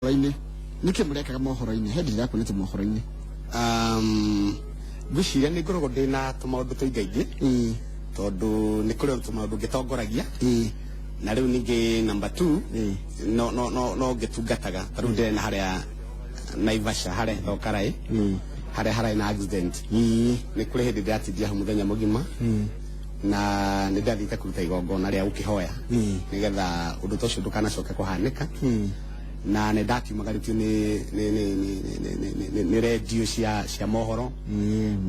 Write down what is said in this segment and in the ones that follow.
Mohoro-inĩ, nĩkĩ mũrekaga mohoro-inĩ? He ndĩrakuonete mohoro-inĩ. Ngwĩciria nĩ ngoragwo ndĩ na tũmaũndũ tũingaingĩ tondũ nĩ kũrĩ tũmaũndũ ngĩtongoragia na rĩu ningĩ number two no no no no ngĩtungataga. Ta rĩu ndĩrĩ na harĩa Naivasha, harĩa hetagwo Karai, harĩa hararĩ na accident. Nĩ kũrĩ hĩndĩ ndĩratindia hau mũthenya mũgima na nĩ ndathiĩte kũruta igongona rĩa gũkĩhoya nĩgetha ũndũ ta ũcio ndũkanacoke kũhanĩka, na nĩ ndakiumagarĩtio nĩ redio cia mohoro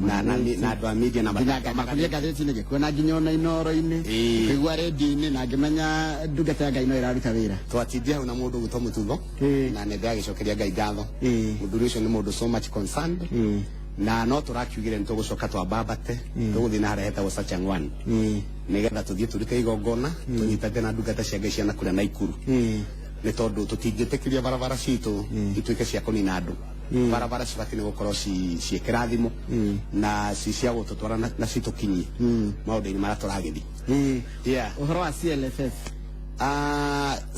na andũ a media na nginya ngakunia ngathĩti-inĩ, ngĩkuona nginya ona Inoro-inĩ, ngĩigua redio-inĩ na ngĩmenya ndungata ya Ngai no ĩraruta wĩra. Twatindia hau na mũndũ ũgwĩtwo Mũtutho na nĩ ndĩragĩcokeria Ngai ngatho. Mũthuri ũcio nĩ mũndũ so much concerned, na no tũrakiugire nĩ tũgũcoka twambambate, tũgũthiĩ na harĩa hetagwo Sachangwan nĩgetha tũthiĩ tũrute igongona tũnyitate na ndungata cia Ngai ciana kũrĩa Naikuru, nĩ tondũ tũtingĩtĩkĩria barabara citũ ituĩke cia kũnina andũ. Barabara cibatiĩ nĩ gũkorwo ciĩ kĩrathimo na ci cia gũtũtwara na citũkinyie maũndũ-inĩ marĩa tũragĩthiĩ. Yeah. Ũhoro wa CLFF?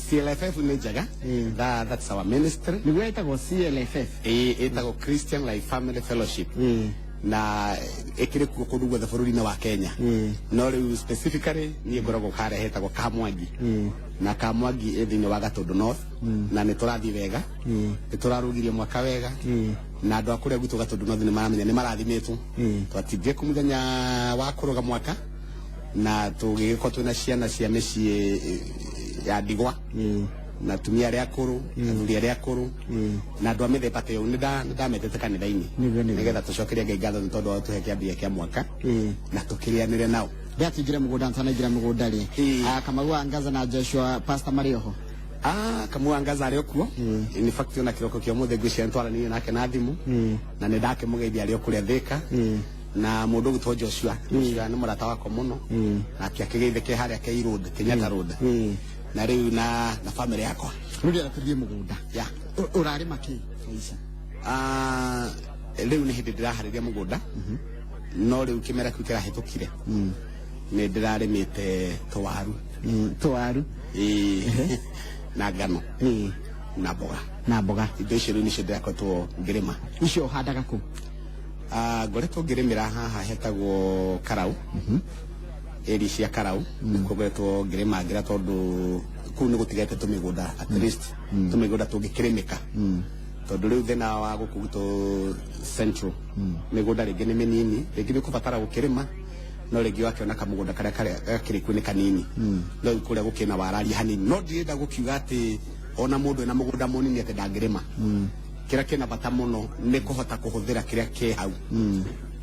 CLFF nĩ njega. That's our ministry. Nĩguo ĩtagwo CLFF? Ĩtagwo Christian Life Family Fellowship na ĩkĩrĩ kuo kũndũ guothe bũrũri-inĩ wa Kenya, no rĩu specifically niĩ ngoragwo harĩa hetagwo Kamwangi, na Kamwangi ĩ thĩinĩ wa Gatũndũ North, na nĩ tũrathiĩ wega, nĩ tũrarũgirie mwaka wega, na andũ a kũrĩa gwitũ Gatũndũ North nĩ maramenya nĩ marathimĩtwo. Twatindire kũ mũthenya wa kũrũga mwaka na tũgĩgĩkorwo twĩna ciana cia mĩciĩ ya ndigwa na atumia arĩa akũrũ, athuri arĩa akũrũ na andũ a mĩthemba ta ĩyo. Nĩ ndametete kanitha-inĩ nĩgetha tũcokerie Ngai ngatho nĩ tondũ wa tũhe kĩambĩrĩria kĩa mwaka na tũkĩrĩanĩre nao. Ndĩratingire mũgũnda, ntanaingĩra mũgũnda rĩ. Ah, Kamau wa Ngaza na Joshua Pastor marĩ oho? Ah, Kamau wa Ngaza arĩ o kuo. In fact, ona kĩroko kĩa ũmũthĩ ngwĩciria nĩtwaranĩirie nake na thimũ na nĩ ndakĩmũgeithia arĩ o kũrĩa Thĩka, na mũndũ ũgwĩtwo Joshua, Joshua nĩ mũrata wakwa mũno, nake akĩgeithĩke harĩa K Road, Kenyatta Road, na rĩu na family yakwa. Rĩu ndĩrenda tũthiĩ mũgũnda. Yeah. Ũrarĩma kĩ thaa ici? Ah, rĩu nĩ hĩndĩ ndĩraharĩria mũgũnda, no rĩu kĩmera kĩu kĩrahĩtũkire nĩ ndĩrarĩmĩte tũwaru. Tũwaru. Ĩĩ, na ngano na mboga. Na mboga. Indo icio rĩu nĩcio ndĩrakoretwo ngĩrĩma. Icio ũhandaga kũ? Ah, ngoretwo ngĩrĩmĩra haha hetagwo Karau, area cia Karau nĩkuo ngoretwo ngĩrĩmangĩra, tondũ kũu nĩ gũtigĩte tũmĩgũnda, at least tũmĩgũnda tũngĩkĩrĩmĩka, tondũ rĩu thĩna wa gũkũ gwitũ central, mĩgũnda rĩngĩ nĩ mĩnini, rĩngĩ nĩ ũkũbatara gũkĩrĩma no rĩngĩ wakĩona kamũgũnda karĩa gakĩrĩ kuo nĩ kanini, no rĩu kũrĩa gũkĩna wararia hanini. No ndirenda gũkiuga atĩ ona mũndũ ena mũgũnda mũnini atĩ ndangĩrĩma. Kĩrĩa kĩna bata mũno nĩ kũhota kũhũthĩra kĩrĩa kĩ hau.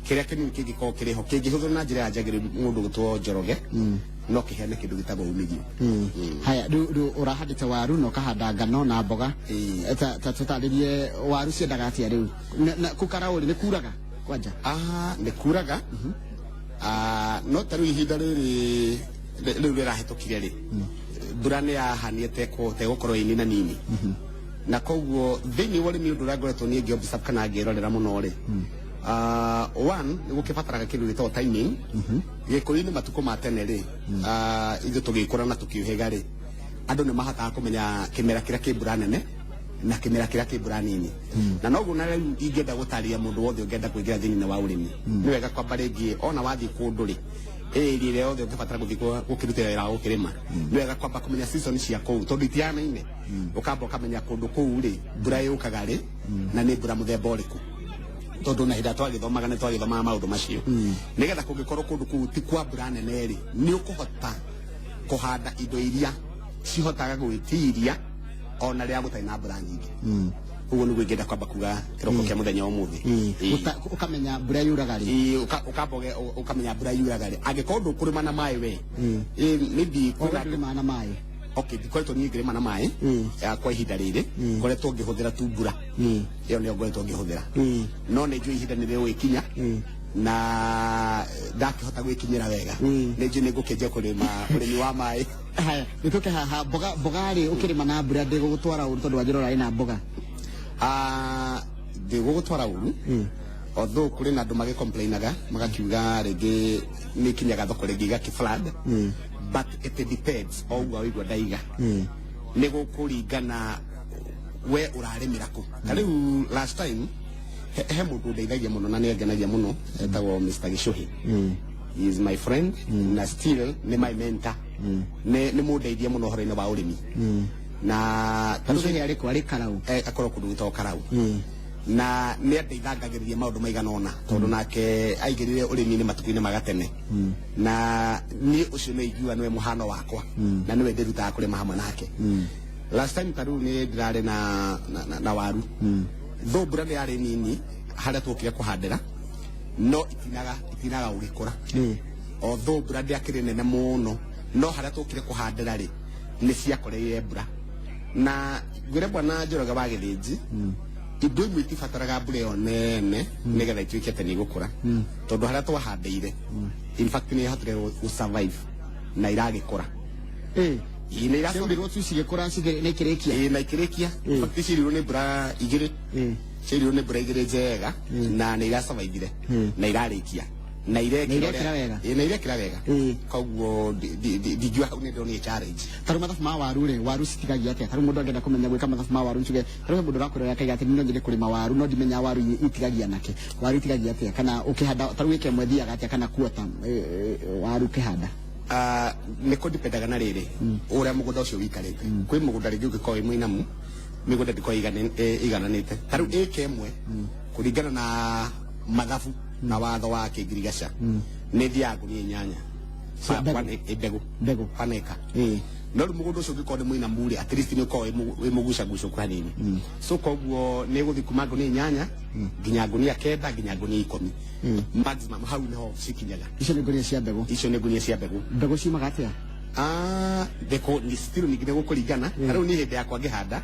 Kĩrĩa kĩnini kĩngĩkorwo kĩrĩ ho kĩngĩhũthĩrwo na njĩra ya njagĩrĩru, mũndũ gwĩtwo Njoroge, no kĩheane kĩndũ gĩtagwo umithio. Haya, rĩu ũrahandĩte waru na ũkahanda ngano na mboga. Ta tũtarĩrie, waru ciendaga atĩa rĩu? Na kũu Karaũ rĩ, nĩ kuraga kwanja? Ah, nĩ kuraga. Ah, no ta rĩu ihinda rĩrĩ rĩu rĩrahĩtũkire rĩ, mbura nĩ yahanie tegũkorwo ĩ nina nini, na koguo thĩinĩ wa ũrĩmi ũndũ ũrĩa ngoretwo niĩ ngĩ kana ngĩrorera mũno rĩ, one, nĩ gũkĩbataraga kĩndũ gĩtagwo timing. Gĩkũyũ-inĩ matukũ ma tene rĩ, ithuĩ tũgĩkũra na tũkĩũhĩga rĩ, andũ nĩ mahotaga kũmenya kĩmera kĩrĩa kĩ mbura nene na kĩmera kĩrĩa kĩ mbura nini, na noguo na rĩu ingĩenda gũtarĩria mũndũ wothe ũngĩenda kũingĩra thĩinĩ wa ũrĩmi, nĩ wega kwamba rĩngĩ ona wathiĩ kũndũ rĩ, area ĩrĩa yothe ũngĩbatara gũthiĩ gũkĩrutĩra wĩra wa gũkĩrĩma, nĩ wega kwamba kũmenya season cia kũu tondũ itihanaine. Ũkamba ũkamenya kũndũ kũu rĩ, mbura yũkaga rĩ na nĩ mbura mũthemba ũrĩkũ, tondũ na hĩndĩ ĩrĩa twagĩthomaga nĩ twagĩthomaga maũndũ macio, nĩgetha kũngĩkorwo kũndũ kũu ti kwa mbura nene rĩ, nĩ ũkũhota kũhanda indo iria cihotaga gwĩtiria ona rĩrĩa gũtarĩ na mbura nyingĩ. Ũguo nĩguo ingĩenda kwamba kuga kĩroko kĩa mũthenya wa ũmũthĩ. Ũkamenya mbura yuraga rĩ. Ĩĩ, ũkamba ũkamenya mbura yuraga rĩ, angĩkorwo ndũkũrĩma na maĩ we. Ĩĩ, maybe kwĩna ndũrĩmaga na maĩ? Okay, ndikoretwo niĩ ngĩrĩma na maĩ kwa ihinda rĩrĩ, ngoretwo ngĩhũthĩra tu mbura ĩyo nĩyo ngoretwo ngĩhũthĩra, no nĩ njũĩ ihinda nĩ rĩgũgĩkinya na ndakĩhota gwĩkinyĩra wega, nĩ njũĩ nĩ ngũkĩnjia kũrĩma ũrĩmi wa maĩ. Haya, nĩtũke haha mboga rĩ, ũkĩrĩma na mbura ndĩgũgũtwara ũru, tondũ wanjĩra ũrarĩ na mboga? Ah, ndĩgũgũtwara ũru, although kũrĩ na andũ magĩcomplainaga magakiuga rĩngĩ nĩ ikinyaga thoko rĩngĩ igakĩ flood, but it depends. O ũguo waigua ndaiga nĩ gũkũringana. We ũrarĩmĩra kũ? Ta rĩu last time he mũndũ ũndeithagia mũno na nĩ angenagia mũno, etagwo Mr. Gichuhi. He is my friend na still nĩ my mentor. Nĩ mũndeithia mũno ũhoro-inĩ wa ũrĩmi na ta rĩu Gĩcũhĩ arĩ kũ? Arĩ Karau? Akorwo kũndũ gwĩtagwo Karau na nĩ andeithangagĩrĩria maũndũ maigana ũna, tondũ nake aingĩrire ũrĩmi-inĩ matukũ-inĩ ma gatene, na niĩ ũcio nĩ ingiuga nĩwe mũhano wakwa na nĩwe ndĩrutaga kũrĩma hamwe nake. Last time ta rĩu nĩ ndĩrarĩ na waru, though mbura nĩ yarĩ nini harĩa twokire kũhandĩra, no itinaga gũgĩkũra. Although mbura ndĩakĩrĩ nene mũno, no harĩa twokire kũhandĩra rĩ, nĩ ciakoreire mbura. Na ngwĩre bwana Njoroge wa Gĩthĩnji, indo imwe itibataraga mbura ĩyo nene nĩgetha ituĩke atĩ nĩ igũkũra, tondũ harĩa twahandĩire, in fact, nĩ ihotire gũ survive na iragĩkũra. Ĩĩ, nĩ Ciaurirwo tu cigĩkũra nĩ ikĩrĩkia. Ĩĩ, na ikĩrĩkia. In fact, cirirwo nĩ mbura igĩrĩ. Cirirwo nĩ mbura igĩrĩ njega na nĩ irasurvivire na irarĩkia na irekĩra Na irekĩra wega. Ĩĩ, na irekĩra wega. Koguo ndingiuga hau nĩ ndĩronire challenge. Tarĩu mathabu ma waru rĩ, waru citigagia atĩa? Tarĩu mũndũ angĩenda kũmenya gwĩka mathabu ma waru, njuge tarĩu he mũndũ ũrakwĩrora akaiga atĩ no nyende kũrĩma waru no ndimenya waru itigagia nake. Waru itigagia atĩa? Kana ũkĩhanda tarĩu ĩka ĩmwe ĩthiaga atĩa, kana kuota waru ũkĩhanda? Nĩ kũdipendaga na rĩrĩ ũrĩa mũgũnda ũcio wĩikarĩte. Kwĩ mũgũnda rĩngĩ ũngĩkorwo wĩ mũinamu, mĩgũnda ndĩkorwo ĩigananĩte. Ta rĩu ĩka ĩmwe, kũringana na mathabu na watho wa kĩngirigaca, nĩ thiaga ngunia 8. Cia mbegũ? Mbegũ. Mbegũ. One acre. No rĩu mũgũnda ũcio ũngĩkorwo nĩ mũinamu rĩ, at least nĩ ũkorwo wĩ mũgucagucũku hanini, so koguo nĩ gũthiĩ kuma ngunia 8 nginya ngunia 9 nginya ngunia 10 maximum. Hau nĩho cikinyaga. Icio nĩ ngunia cia mbegũ? Icio nĩ ngunia cia mbegũ. Mbegũ ciumaga atĩa? Ah, mbegũ ni still ningĩ nĩ gũkũringana. Ta rĩu niĩ hĩndĩ yakwa ngĩhanda,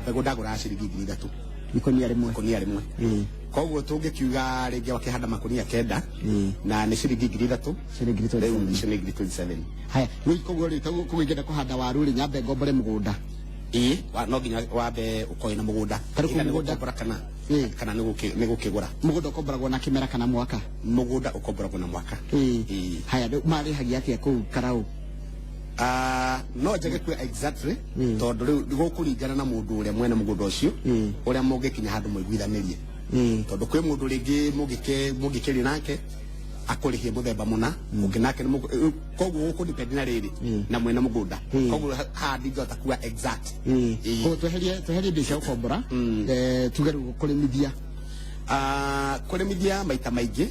mbegũ ndagũraga ciringi 3,000. Ikũnia rĩmwe? Ikũnia rĩmwe. Koguo tũngĩkiuga rĩngĩ wakĩhanda makũnia 9 na nĩ ciringi 3,000. Ciringi ngiri Rĩu 27. icio nĩ 27,000. Haya, rĩu koguo rĩ, koguo ingĩenda kũhanda waru rĩ, nyambe ngombore mũgũnda? Ĩĩ, no nginya wambe ũkorwo na mũgũnda. Ta rĩu Either nĩ mũgũnda- gũkombora kana nĩ gũkĩgũra. Mũgũnda ũkomboragwo na kĩmera kana mwaka? Mũgũnda ũkomboragwo na mwaka. Ĩĩ. Haya, rĩu marĩhagia atĩa kũu Karau? No njage kuya exactly, tondũ rĩu gũkũringana na mũndũ ũrĩa mwene mũgũnda ũcio, ũrĩa mũngĩkinya handũ mũiguithanĩrie, tondũ kwĩ mũndũ rĩngĩ mũngĩkĩria nake akũrĩhie mũthemba mũna, ũngĩ nake koguo gũkũ na rĩrĩ na mwene mũgũnda. Koguo haha ndingĩhota kuga exact. Ĩĩ. Koguo tweherie mbia cia gũkombora, tuge rĩu kũrĩmithia. Kũrĩmithia maita maingĩ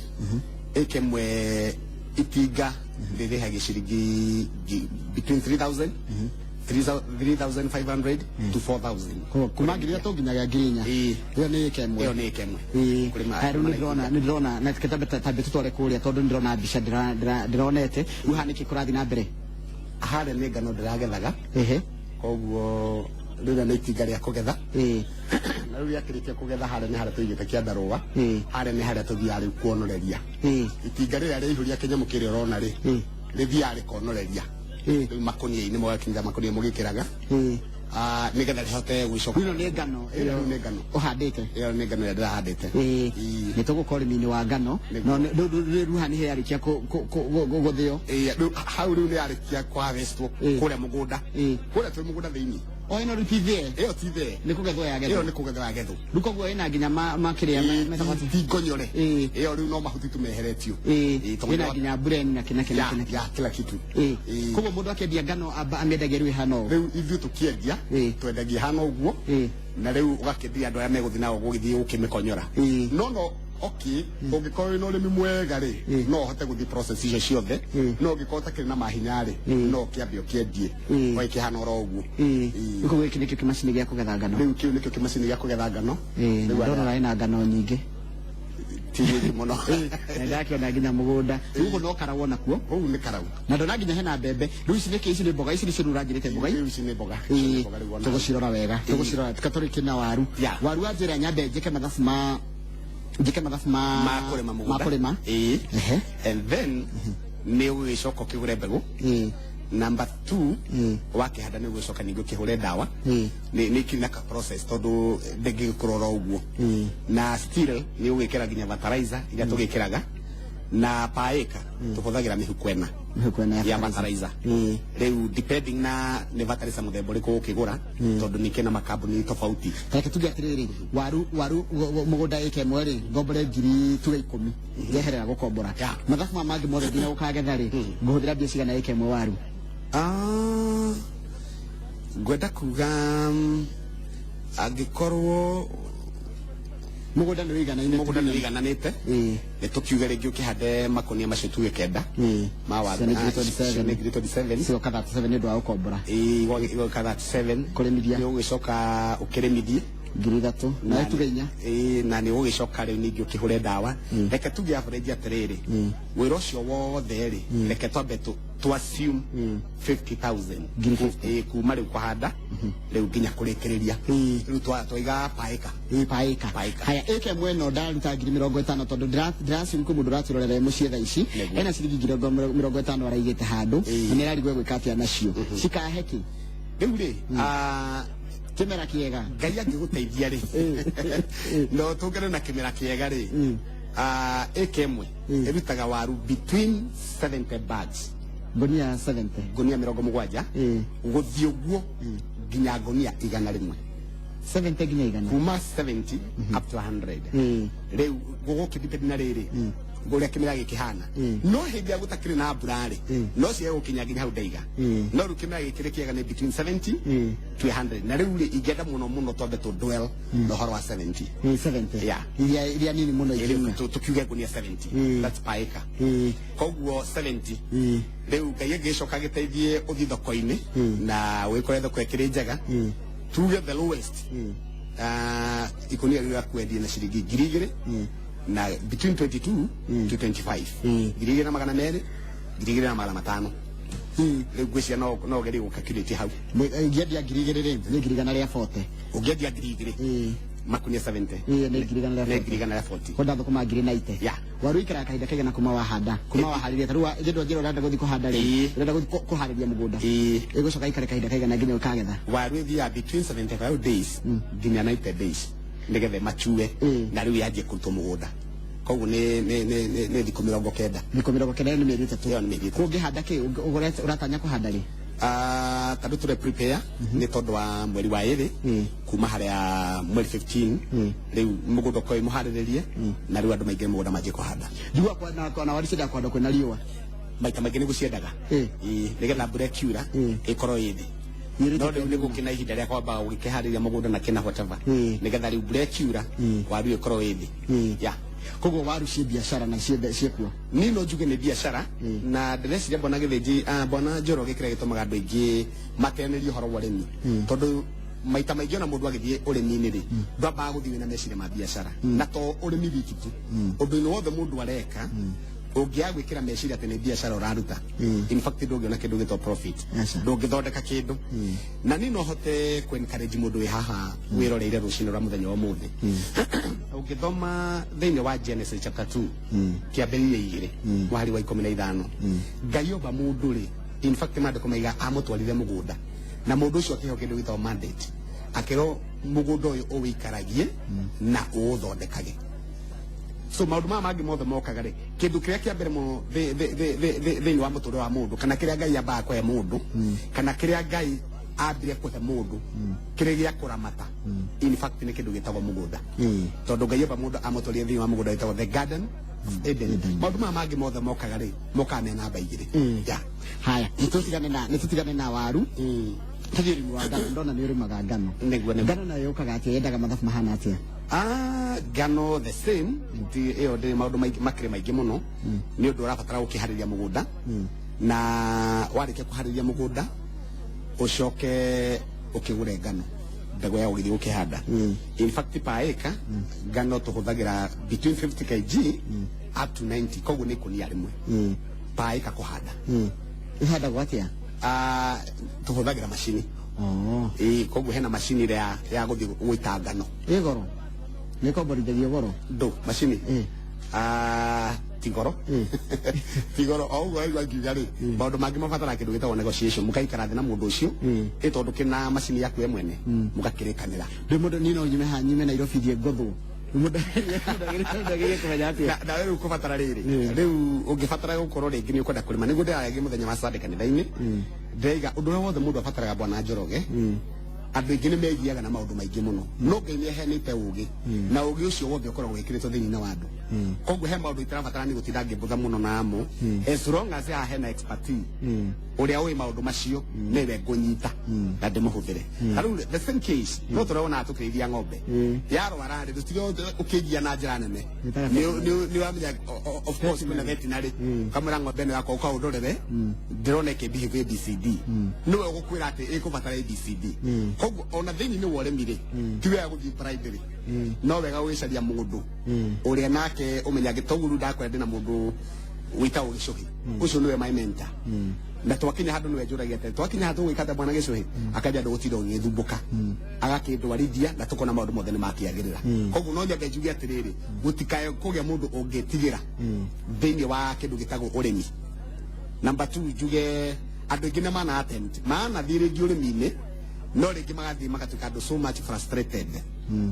ĩka ĩmwe itinga rĩrĩhagia ciringi between 3000, 3500 to 4000. Koguo kuma 3,000 nginyagia 4,000. Ĩĩ. Ĩyo nĩ ĩka ĩmwe. Ĩyo nĩ ĩka ĩmwe. Kũrĩma Haya, rĩu kũrĩma na nĩndĩrona itinga. Nĩndĩrona na tambe tambe tũtware kũrĩa, tondũ nĩndĩrona mbica ndĩronete rĩu haha. Nĩkĩ kũrathiĩ na mbere? Harĩa nĩ ngano ndĩragethaga. Koguo rĩrĩa nĩ itinga rĩa kũgetha. Na rĩu rĩakĩrĩkia kũgetha, harĩa nĩ harĩa tũigĩte kĩandarũa. Harĩa nĩ harĩa tũthiaga rĩu kuonoreria. Itinga rĩrĩa rĩaihũria kĩnyamũ kĩrĩa ũrona rĩ, rĩthiaga rĩkonoreria rĩu makũnia-inĩ, mũgakinyĩra makũnia mũgĩkĩraga, nĩgetha rĩhote gũcoka. Ĩno nĩ ngano? Ĩyo rĩu nĩ ngano. Ũhandĩte? Ĩyo nĩ ngano ĩrĩa ndĩrahandĩte. Ĩĩ. Nĩ tũgũka ũrĩmi-inĩ wa ngano. Nĩguo. No rĩu haha nĩ yarĩkia gũthĩo? Ĩĩ, rĩu hau rĩu nĩ yarĩkia kũharvestwo kũrĩa mũgũnda, kũrĩa twĩ mũgũnda thĩinĩ. O ĩno rĩu ti thĩe? Ĩyo ti thee. Nĩ kũgethwo Ĩyo yagethwo? nĩ kũgethwo yagethwo. Rĩu koguo ĩna nginya makĩrĩa metagwo atĩa? Ti ngonyore. Ĩyo rĩu no mahuti tu meheretio. Ĩĩ, tondũ Ĩna nginya mbureni na kĩna kĩna kĩna. Ya kila kitu. Ĩĩ. Koguo mũndũ akĩendia ngano amba amĩendagia rĩu ĩhana ũũ? Rĩu ithuĩ tũkĩendia, twendagia hana ũguo, na rĩu ũgakĩendia andũ arĩa megũthiĩ nao gũgĩthiĩ gũkĩmĩkonyora. No okay, ũngĩkorwo wĩna ũrĩmi mwega rĩ, no ũhote gũthiĩ process icio ciothe, no ũngĩkorwo ũtakĩrĩ na mahinya rĩ, no ũkĩambe ũkĩendie ũgĩkĩhana oro ũguo. Rĩu koguo gĩkĩ nĩkĩo kĩmacini gĩa kũgetha ngano? Rĩu kĩu nĩkĩo kĩmacini gĩa kũgetha ngano. Na Rĩu ndona ĩna ngano nyingĩ. Ti nyingĩ mũno. Na ndakĩona nginya mũgũnda rĩu ũguo no karagwo nakuo? Kũu nĩ karau. Na ndona nginya hena mbembe. Rĩu ici nĩkĩ? Ici nĩ mboga? Ici nĩcio rĩu ũranjĩrĩte mboga? Rĩu ici nĩ mboga. Ici nĩ mboga rĩu ona. Tũgũcirora wega, tũgũcirora tũrĩkie na waru. Waru wanjĩra nyambe njĩke mathabu ma njĩke mathabu ma Ma kũrĩma mũgũnda. Ma kũrĩma. Ĩĩ. And then nĩ ũgũgĩcoka ũkĩgũre mbegũ. Number 2, wakĩhanda nĩ ũgũcoka ningĩ ũkĩhũre ndawa. Nĩ ikĩrĩ na ka process, tondũ ndĩngĩgĩkũra oro ũguo, na still nĩ ũgwĩkĩra nginya fertilizer iria tũgĩkĩraga, na per acre tũhũthagĩra mĩhuko 4. Mĩhuko ĩna ya fertilizer. Rĩu depending na nĩ fertilizer mũthemba ũrĩkũ ũkĩgũra, tondũ nĩ kĩna makambuni tofauti. Reke tuge atĩrĩrĩ, waru mũgũnda ĩka ĩmwe rĩ, ngombore ngiri tuge 10 njeherera gũkombora. Mathabu maya mangĩ mothe nginya gũkagetha rĩ, ngũhũthĩra mbia cigana ĩka ĩmwe waru? Ngwenda kuga angĩkorwo mũgũnda nĩ wĩiganaine, mũgũnda nĩ wĩigananĩte, nĩ tũkiuge rĩngĩ ũkĩhande makonia macio tuge 9 ma waru, Cio nĩ ngiri 27. Cio nĩ ngiri 27. Cigoka 37 nĩ ũndũ wa gũkombora. Igoka 37. Kũrĩmithia. Nĩ ũgũgĩcoka ũkĩrĩmithie. Ngiri 3 na tuge 4. Na nĩ ũgũgĩcoka rĩu ningĩ ũkĩhũre ndawa. Reke tuge average atĩrĩrĩ, wĩra ũcio wothe rĩ, reke twambe tu assume 50,000. Ngiri 50. Kuma rĩu kũhanda rĩu nginya kũrĩkĩrĩria. Rĩu twaiga paĩka. Ĩ, paĩka. Paĩka. Haya, ĩka ĩmwe ĩno ndaruta ngiri 50, tondũ ndĩracimu kwĩ mũndũ ũratũrorera mũciĩ thaa ici. Ena ciringi ngiri 50 araigĩte handũ, na nĩ ararigwo egwĩka atĩa nacio, cikahe kĩ? Rĩu rĩ, kĩmera kĩega. Ngai angĩgũteithia rĩ, no tũngane na kĩmera kĩega rĩ, ĩka ĩmwe ĩrutaga waru between 70 bags. Ngonia 70. Ngonia 70 gũthiĩ ũguo nginya ngonia 100. 70 nginya 100. Kuma 70 up to 100. Rĩu gũgũkĩ na rĩrĩ ũrĩa kĩmera gĩkĩhana, no hĩndĩ ĩrĩa gũtakĩrĩ na mbura rĩ, no ciage gũkinya nginya hau ndaiga. No rĩu kĩmera gĩkĩ rĩ kĩega nĩ between 70 to 100, na rĩu rĩ, ingĩenda mũno mũno twambe tũ dwell na ũhoro wa 70. 70. Yeah. Iria nini mũno Rĩu ikiuma. Tũkiuge ngunia 70. That's per acre. Koguo 70, rĩu Ngai angĩgĩcoka agĩteithie ũthiĩ thoko-inĩ na wĩkore thoko ĩkĩrĩ njega, tuge the lowest, ikunia rĩu kwendia na ciringi 2,000 na between 22 to 25, 2,200, 2,500. Rĩu ngwĩciria no ũgerie gũcalculate hau. Ingĩendia 2,000 rĩ, nĩ 140,000. Ũngĩendia 2,000 makunia 70, Nĩ 140,000. Nĩ 140,000. Kwenda thũkũma 90,000. Waru ikaraga kahinda kaigana kuma wahanda, kuma waharĩria? Ta rĩu njĩndũ njĩra ũrenda gũthiĩ kũhanda rĩ, ũrenda gũthiĩ kũharĩria mũgũnda, ĩgũcoka ikare kahinda kaigana nginya ũkagetha? Waru ĩthiaga between 75 days nginya 90 days nĩgetha ĩmachue na rĩu yanjie kũrutwo mũgũnda. Koguo nĩ thikũ 90. Thikũ 90 nĩ mĩeri 3. Ĩyo nĩ mĩeri 3. Kũngĩhanda kĩ ũratanya kũhanda rĩ? Tondũ tũre prepare nĩ tondũ wa mweri wa 2, kuma harĩa mweri 15, rĩu mũgũnda ũkorwo wĩ mũharĩrĩrie na rĩu andũ maingĩre mũgũnda manjie kũhanda. Njigua na waru ciendaga kũhandwo kwĩna riũa. Maita maingĩ nĩ gũciendaga. Ĩĩ, nĩgetha mbura ĩkiura ĩkorwo ĩ thĩ. Yĩrĩte. No rĩu nĩ gũkĩna ihinda rĩa kwamba gũgĩkĩharĩria mũgũnda na kĩna whatever, nĩgetha rĩu mbura ĩkiura waru ĩkorwo ĩ thĩ. Yeah. Koguo waru ciĩ biacara na ciĩkuo. Niĩ no njuge nĩ biacara, na ndĩreciria bwana Gĩthĩnji, bwana Njoroge, kĩrĩa gĩtũmaga andũ aingĩ mateanĩrie ũhoro wa ũrĩmi, tondũ maita maingĩ ona mũndũ agĩthiĩ ũrĩmi-inĩ rĩ, ndwambaga gũthiĩ wĩna meciria ma biacara. Na to ũrĩmi wiki tu, ũndũ-inĩ wothe mũndũ areka, ũngĩaga gwĩkĩra meciria atĩ nĩ biacara ũraruta, in fact ndũngĩona kĩndũ gĩtwo profit. Aca. Ndũngĩthondeka kĩndũ. Na niĩ no hote kũ encourage mũndũ wĩ haha wĩroreire rũcinĩ rwa mũthenya wa ũmũthĩ, ũngĩthoma thĩinĩ wa Genesis chapter 2, kĩambĩrĩria 2, mwahari wa 15, Ngai omba mũndũ rĩ, in fact maandĩko maiga amũtwarire mũgũnda, na mũndũ ũcio akĩheo kĩndũ gĩtagwo mandate, akĩrwo mũgũnda ũyũ ũwĩikaragie na ũũthondekage. So maũndũ maya mangĩ mothe mokaga rĩ, kĩndũ kĩrĩa kĩa mbere mũno thĩinĩ wa mũtũrĩre wa mũndũ, kana kĩrĩa Ngai ambaga kũhe mũndũ, kana kĩrĩa Ngai ambire kũhe mũndũ kĩrĩ gĩa kũramata, in fact nĩ kĩndũ gĩtagwo mũgũnda, tondũ Ngai omba mũndũ amũtwarire thĩinĩ wa mũgũnda wĩtagwo the Garden of Eden. Maũndũ maya mangĩ mothe mokaga rĩ, mokaga me namba 2. Yeah. Haya, nĩ tũtigane na waru, tũthiĩ ũrĩmi wa ngano. Ndona nĩ ũrĩmaga ngano. Nĩguo. Ngano nayo yũkaga atĩa? Yendaga mathabu mahana atĩa? Ngano the same. Ĩyo ndĩrĩ maũndũ maingĩ makĩrĩ maingĩ mũno. Nĩ ũndũ ũrabatara gũkĩharĩria mũgũnda, na warĩkia kũharĩria mũgũnda ũcoke ũkĩgũre ngano, mbegũ ya gũgĩthiĩ gũkĩhanda. In fact per acre ngano tũhũthagĩra between 50 kg up to 90, koguo nĩ ikũnia 1 per acre kũhanda. Ihandagwo atĩa? Tũhũthagĩra macini. Oh. Ĩĩ, koguo hena macini ĩrĩa ya gũthiĩ gũita ngano. Ĩ goro? Nĩ komborithagio goro? Ndũ macini? Ti goro. Ti goro o ũguo waigua ngiuga rĩ, maũndũ mangĩ mabataraga kĩndũ gĩtagwo negotiation, mũgaikara thĩ na mũndũ ũcio, ĩ tondũ kĩna macini yaku we mwene, mũgakĩrĩkanĩra. Ndĩ mũndũ niĩ no nyume haha, nyume Nairobi, thiĩ ngothwo Mũndũ agĩrĩire kũmenya atĩa? Na rĩu kũbatara rĩrĩ, rĩu ũngĩbatara gũkorwo rĩngĩ nĩ ũkwenda kũrĩma, nĩguo ndĩraragia mũthenya wa Sunday kanitha-inĩ, ndĩraiga ũndũ ũrĩa wothe mũndũ abataraga, bwana Njoroge, andũ aingĩ nĩ megiaga na maũndũ maingĩ mũno, no Ngai nĩ aheanĩte ũgĩ, na ũgĩ ũcio wothe ũkoragwo wĩkĩrĩtwo thĩinĩ wa andũ. Koguo he maũndũ itarabatara nĩ gũtinda ngĩmbũtha mũno namo, as long as haha hena expertise ũrĩa ũĩ maũndũ macio, nĩwe ngũnyita na ndĩmũhũthĩre. Ta rĩu the same case, no tũrona tũkĩrĩithia ng'ombe, yarwara rĩ, tũtige ũkĩgia na njĩra nene. Nĩtaga Nĩ wamenya of course kwĩna veterinary, kamwĩra ng'ombe ĩno yakwa ũkaũndorere, ndĩrona ĩkĩbehave ABCD, nĩwe ũgũkwĩra atĩ ĩkũbatara ABCD. Koguo ona thĩinĩ wa ũrĩmi rĩ, ti wega gũthiĩ blindly, no wega gũgĩcaria mũndũ ũrĩa nake ũmenyage. Toguo rĩu ndakwĩra ndĩna mũndũ wĩtagwo Gĩcũhĩ, ũcio nĩwe my mentor, na twakinya handũ nĩwe njũragia atĩrĩ, twakinya handũ tũgwĩka atĩa, bwana Gĩcũhĩ? Akanja ndũgũtinda ũgĩthumbũka, agakĩndwarithia na tũkona maũndũ mothe nĩ makĩagĩrĩra. Koguo no nyambe njuge atĩrĩrĩ, gũtikae kũgĩa mũndũ ũngĩtigĩra thĩinĩ wa kĩndũ gĩtagwo ũrĩmi. Number two, njuge andũ aingĩ nĩ mana attempt, manathiĩ rĩngĩ ũrĩmi-inĩ, no rĩngĩ magathiĩ magatuĩka andũ so much frustrated,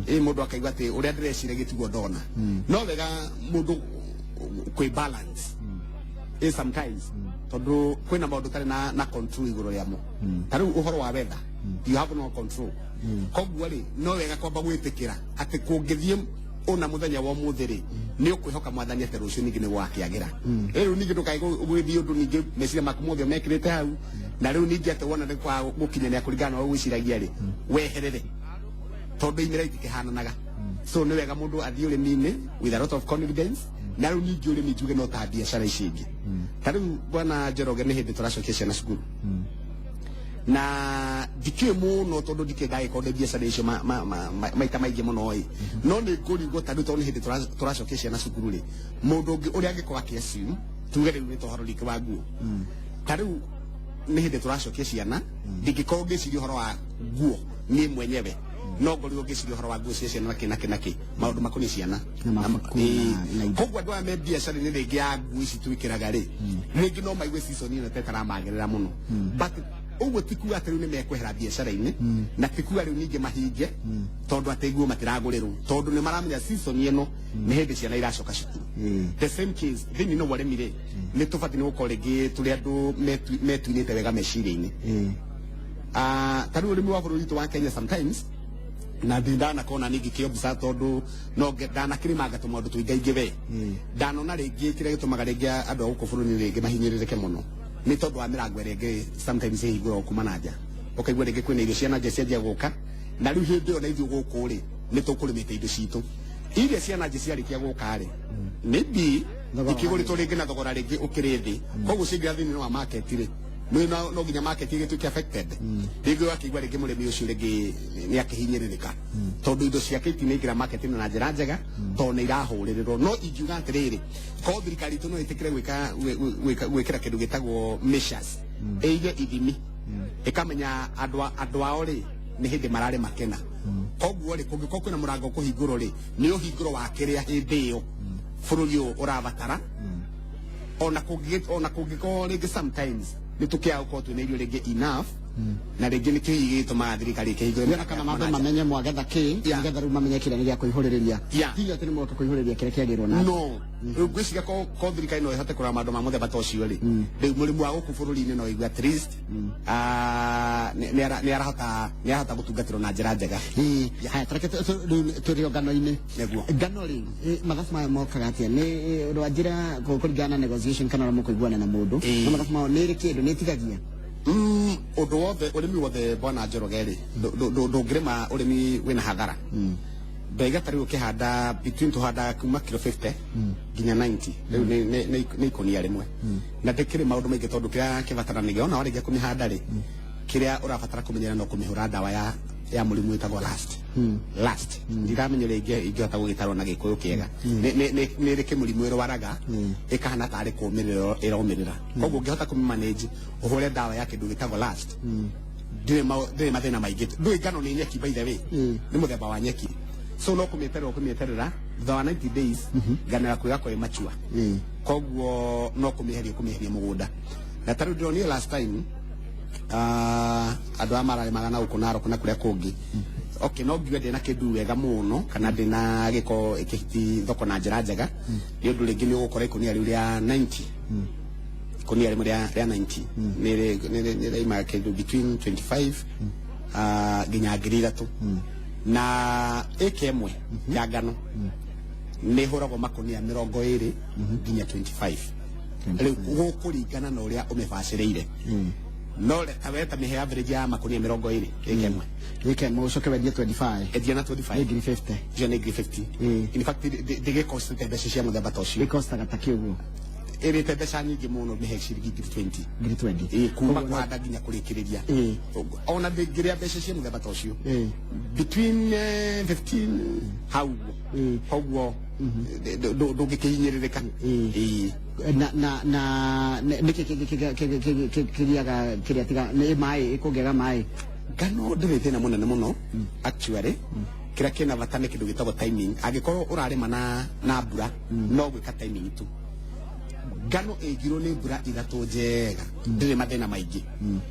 ĩ mũndũ akaigua atĩ ũrĩa ndĩreciria gĩtiguo ndona. No wega mũndũ kwĩ balance ĩ sometimes, tondũ kwĩna maũndũ ũtarĩ na control igũrũ rĩamo. Ta rĩu ũhoro wa weather, you have no control. Koguo rĩ, no wega kwamba gwĩtĩkĩra atĩ kũngĩthiĩ ũna mũthenya wa ũmũthĩ rĩ, nĩ ũkwĩhoka Mwathani atĩ rũciũ ningĩ nĩ gwakĩagĩra. Rĩu ningĩ ndũkae gũgĩthiĩ ũndũ ningĩ meciria maku mothe mekĩrĩte hau, na rĩu ningĩ atĩ wona nĩ kwa gũkinyanĩra kũringana na ũrĩa ũgwĩciragia rĩ, weherere, tondũ imera itikĩhananaga. So nĩ wega mũndũ athiĩ ũrĩmi-inĩ with a lot of confidence. Na rĩu ningĩ ũrĩmi njuge no ta biacara ici ingĩ. Ta rĩu, bwana Njoroge, nĩ hĩndĩ tũracokia ciana cukuru, na ndikĩũĩ mũno tondũ ndikĩĩ ndagĩkorwo ndĩ biacara icio maita maingĩ mũno ĩ, no nĩ ngũringwo ta rĩu, tondũ nĩ hĩndĩ tũracokia ciana cukuru rĩ, mũndũ ũngĩ ũrĩa angĩkorwo akĩ-assume, tuge rĩu nĩ tohoro rĩngĩ wa nguo, ta rĩu nĩ hĩndĩ tũracokia ciana, ndingĩkorwo ngĩciria ũhoro wa nguo niĩ mwenyewe, no ngorirwo ngĩciria ũhoro wa nguo cia ciana nakĩ nakĩ nakĩ, maũndũ makoniĩ ciana. Na mabuku. Ĩĩ. Na indo. Koguo andũ aya me biacara-inĩ rĩngĩ ya nguo ici twĩkĩraga rĩ, rĩngĩ no maigue season ĩno ta ĩtaramagĩrĩra mũno, but ũguo ti kuga atĩ rĩu nĩ mekwehera biacara-inĩ, na ti kuga rĩu ningĩ mahinge tondũ atĩ nguo matiragũrĩrwo, tondũ nĩ maramenya season ĩno nĩ hĩndĩ ciana iracoka cukuru. The same case thĩinĩ wa ũrĩmi rĩ, nĩ tũbatiĩ nĩ gũkorwo rĩngĩ tũrĩ andũ metuinĩte wega meciria-inĩ. Ta rĩu ũrĩmi wa bũrũri witũ wa Kenya sometimes, na ndi ndanakona ningĩ kĩobisa, tondũ no ndanakĩrĩmanga tũmaũndũ tũingaingĩ we, ndanona rĩngĩ kĩrĩa gĩtũmaga rĩngĩ andũ a gũkũ bũrũri-inĩ rĩngĩ mahinyĩrĩrĩke mũno nĩ tondũ wa mĩrango ĩrĩa ĩngĩ sometimes ĩhingũragwo kuma na nja. Ũkaigua rĩngĩ kwĩna irio cia na nja cianjia gũka, na rĩu hĩndĩ ĩyo na ithuĩ gũkũ rĩ, nĩ tũkũrĩmĩte indo citũ iria cia na nja ciarĩkia gũka rĩ, maybe Thogora ikĩgũrĩtwo rĩngĩ na thogora rĩngĩ ũkĩrĩ thĩ, koguo ciaingĩra thĩinĩ wa market rĩ, nĩ no nginya market ĩgĩtuĩke affected. Rĩngĩ ũgakĩigua rĩngĩ mũrĩmi ũcio rĩngĩ nĩ akĩhinyĩrĩrĩka tondũ indo ciake itinaingĩra market na njĩra njega, tondũ nĩ irahũrĩrĩrwo. No ingiuga atĩrĩrĩ, korwo thirikari itũ no ĩtĩkĩre gwĩka gwĩkĩra kĩndũ gĩtagwo measures, ĩige ithimi, ĩkamenya andũ ao rĩ, nĩ hĩndĩ mararĩma kĩna, koguo rĩ, kũngĩkorwo kwĩna mũrango kũhingũrwo rĩ, nĩ ũhingũro wa kĩrĩa hĩndĩ ĩyo bũrũri ũyũ ũrabatara. Ona kũngĩkorwo rĩngĩ sometimes nĩ tũkĩaga gũkorwo twĩna irio rĩngĩ enough, na rĩngĩ nĩkĩo hihi gĩtũmaga thirikari ĩkĩhingũre Nĩ kana mambe mamenye mwagetha kĩ, nĩgetha rĩu mamenye kĩrĩa nĩ gĩa kũihũrĩrĩria. Ti atĩ nĩ moka kũihũrĩrĩria kĩrĩa kĩagĩrwo na No rĩu ngwĩciria ko thirikari no ĩhote kũrora maũndũ ma mũthemba ta ũcio rĩ, rĩu mũrĩmi wa gũkũ bũrũri-inĩ no igue at least nĩ arahota gũtungatĩrwo na njĩra njega. Ĩĩ, haya, tareke rĩu tũrĩ o ngano-inĩ. Nĩguo. Ngano rĩ, mathabu maya mokaga atĩa? Nĩ rwanjĩra kũringana na negotiation kana ũrĩa mũkũiguana na mũndũ? No mathabu mao nĩ ĩrĩ kĩndũ nĩ ĩtigagia? Ũndũ wothe, ũrĩmi wothe, bwana Njoroge rĩ, ndũngĩrĩma ũrĩmi wĩna hathara. Ndaiga ta rĩu ũkĩhanda between, tũhandaga kuma kilo 50 nginya 90, rĩu nĩ ikũnia rĩmwe, na ndĩkĩrĩ maũndũ maingĩ, tondũ kĩrĩa kĩbataranagia ona warĩkia kũmĩhanda rĩ, kĩrĩa ũrabatara kũmenyera no kũmĩhũra ndawa ya mũrimũ wĩtagwo last. Ndiramenya ũrĩa ingĩhota gũgĩtarwo na Gĩkũyũ kĩega. Nĩ rĩ kĩmũrimũ ĩrwaraga ĩkahana tarĩ kũmĩrĩra ĩromĩrĩra, koguo ũngĩhota kũmĩmanage ũhũre ndawa ya kĩndũ gĩtagwo last, ndirĩ mathĩna maingĩ. Ndũĩ ngano nĩ nyeki, by the way, nĩ mũthemba wa nyeki, so no kũmĩeterera ũkũmĩeterera, thutha wa 90 days ngano yaku ĩgakorwo ĩ mature. Koguo no kũmĩeheria kũmĩeheria mũgũnda. Na ta rĩu ndĩronire last time, andũ aya mararĩmaga na gũkũ Narok na kũrĩa kũngĩ, Okay, no ngiuge ndĩna kĩndũ wega mũno kana ndĩna gĩko ĩkĩhiti thoko na njĩra njega, nĩ ũndũ rĩngĩ nĩ ũgũkora ikũnia rĩu rĩa 90, ikũnia rĩmwe rĩa 90 nĩ rĩima kĩndũ between 25 nginya 3,000, na ĩka ĩmwe ya ngano nĩ ĩhũragwo makũnia 20 nginya 25. Rĩu gũkũringana na ũrĩa ũmĩbacĩrĩire, no reka we ta mĩhe average ya makũnia 20 ĩka ĩmwe. Ĩka ĩmwe ũcoke wendie 25. Endia na 25. Nĩ ngiri 50. Icio nĩ ngiri 50. In fact, ndĩgĩcostete mbeca cia mũthemba ta ũcio. Ĩkostaga ta kĩ ũguo? Ĩrĩte mbeca nyingĩ mũno, mĩhe ciringi ngiri 20. Ngiri 20. Ĩĩ, kuma kũhanda nginya kũrĩkĩrĩria. Ona ndĩngĩrĩa mbeca cia mũthemba ta ũcio, between 15 hau ũguo. Koguo ndũngĩkĩhinyĩrĩrĩka. Ĩĩ. Na nĩkĩ kĩgiaga kĩrĩa tiga nĩ maĩ, ĩkũngĩaga maĩ? Ngano ndĩrĩ thĩna mũnene mũno actually. Kĩrĩa kĩna bata nĩ kĩndũ gĩtagwo timing. Angĩkorwo ũrarĩma na mbura, no gwĩka timing tu. Ngano ĩngirwo nĩ mbura ithatũ njega, ndĩrĩ mathĩna maingĩ.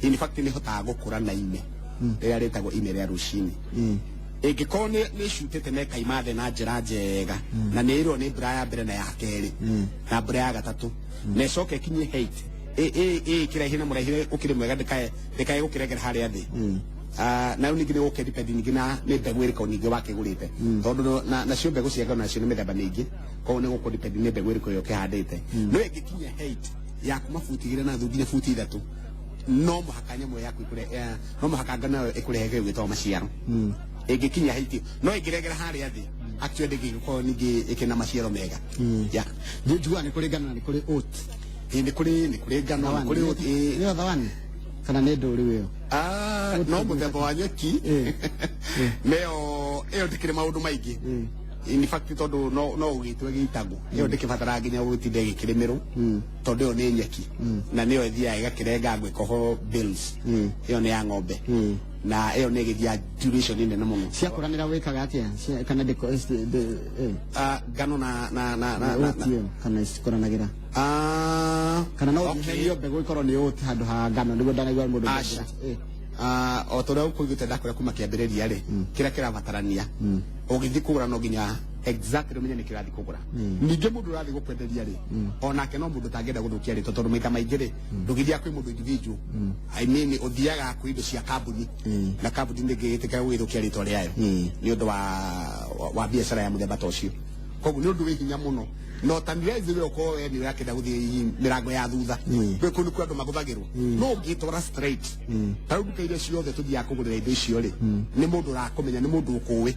In fact, nĩ hotaga gũkũra na ime rĩrĩa rĩtagwo ime rĩa rũcinĩ. Ĩngĩkorwo nĩ ĩcutĩte na ĩkaima thĩ na njĩra njega, na nĩ ĩrwo nĩ mbura ya mbere na ya kerĩ na mbura ya gatatũ, na ĩcoke ĩkinyie height ĩ kĩraihi na mũraihĩre ũkĩrĩ mwega, ndĩkae gũkĩrengera harĩa thĩ. Na rĩu ningĩ nĩ gũkĩ depend ningĩ na nĩ mbegũ ĩrĩkũ ningĩ wakĩgũrĩte, tondũ nacio mbegũ cia ngano nacio nĩ mĩthemba mĩingĩ, koguo nĩ gũkũ depend nĩ mbegũ ĩrĩkũ ĩyo ũkĩhandĩte. No ĩngĩkinyia height ya kuma buti 2 na nuthu nginya buti 3, no mũhaka nyamũ yaku ĩkũre, no mũhaka ngano ĩyo ĩkũrehe kĩndũ gĩtagwo maciaro ĩngĩkinya height. No ĩngĩregera harĩa thĩ, actually ndĩngĩgĩkorwo ningĩ ĩkĩna maciaro mega. Yeah. Njiguaga nĩ kũrĩ ngano na nĩ kũrĩ oat. Ĩ, nĩ kũrĩ ngano, nĩ kũrĩ oat, ĩ. Nĩyo thawani kana nĩ ndũrĩ ĩyo? Ah, no mũthemba wa nyeki nĩyo ĩyo ndĩkĩrĩ maũndũ maingĩ. In fact, tondũ no ũgĩtwe gĩitagwo, ĩyo ndĩkĩbataraga nginya gũtinda ĩgĩkĩrĩmĩrwo, tondũ ĩyo nĩ nyeki na nĩyo ĩthiaga ĩgakĩrenga ngwĩkoho bales. Ĩyo nĩ ya ng'ombe na ĩyo nĩ ĩgĩthiaga duration nene mũno. Ciakũranĩra wĩkaga atĩa? Kana ndĩko Ah, ngano na oat ĩyo kana cikũranagĩra? Ah, Kana no okay. ũherio mbegũ ĩkorwo nĩ oat handũ ha ngano, nĩguo ndanaigua mũndũ? Aca. Ah, o ta ũrĩa ũkũiguĩte ndakwĩra kuma kĩambĩrĩria rĩ, kĩrĩa kĩrabatarania ũgĩthiĩ kũgũra, no nginya exactly ũmenye nĩ kĩrathiĩ kũgũra. Ningĩ mũndũ ũrathiĩ gũkwenderia rĩ, onake no mũndũ ũtangĩenda gũthũkia rĩtwa, tondũ maita maingĩ rĩ, ndũgĩthiaga kwĩ mũndũ individual. I mean, ũthiaga kwĩ indo cia kambuni, na kambuni ndĩngĩgĩtĩkĩra gũgĩthũkia rĩtwa rĩayo nĩ ũndũ wa biacara ya mũthemba ta ũcio. Koguo nĩ ũndũ wĩ hinya mũno, no tanirezi we ũkorwo we nĩ ũrakĩenda gũthiĩ mĩrango ya thutha, gwĩ kũndũ kwĩ andũ magũthagĩrwo, no ũngĩtwara straight. Ta rĩu nduka iria ciothe tũthiaga kũgũrĩra indo icio rĩ, nĩ mũndũ ũrakũmenya, nĩ mũndũ ũkũĩ.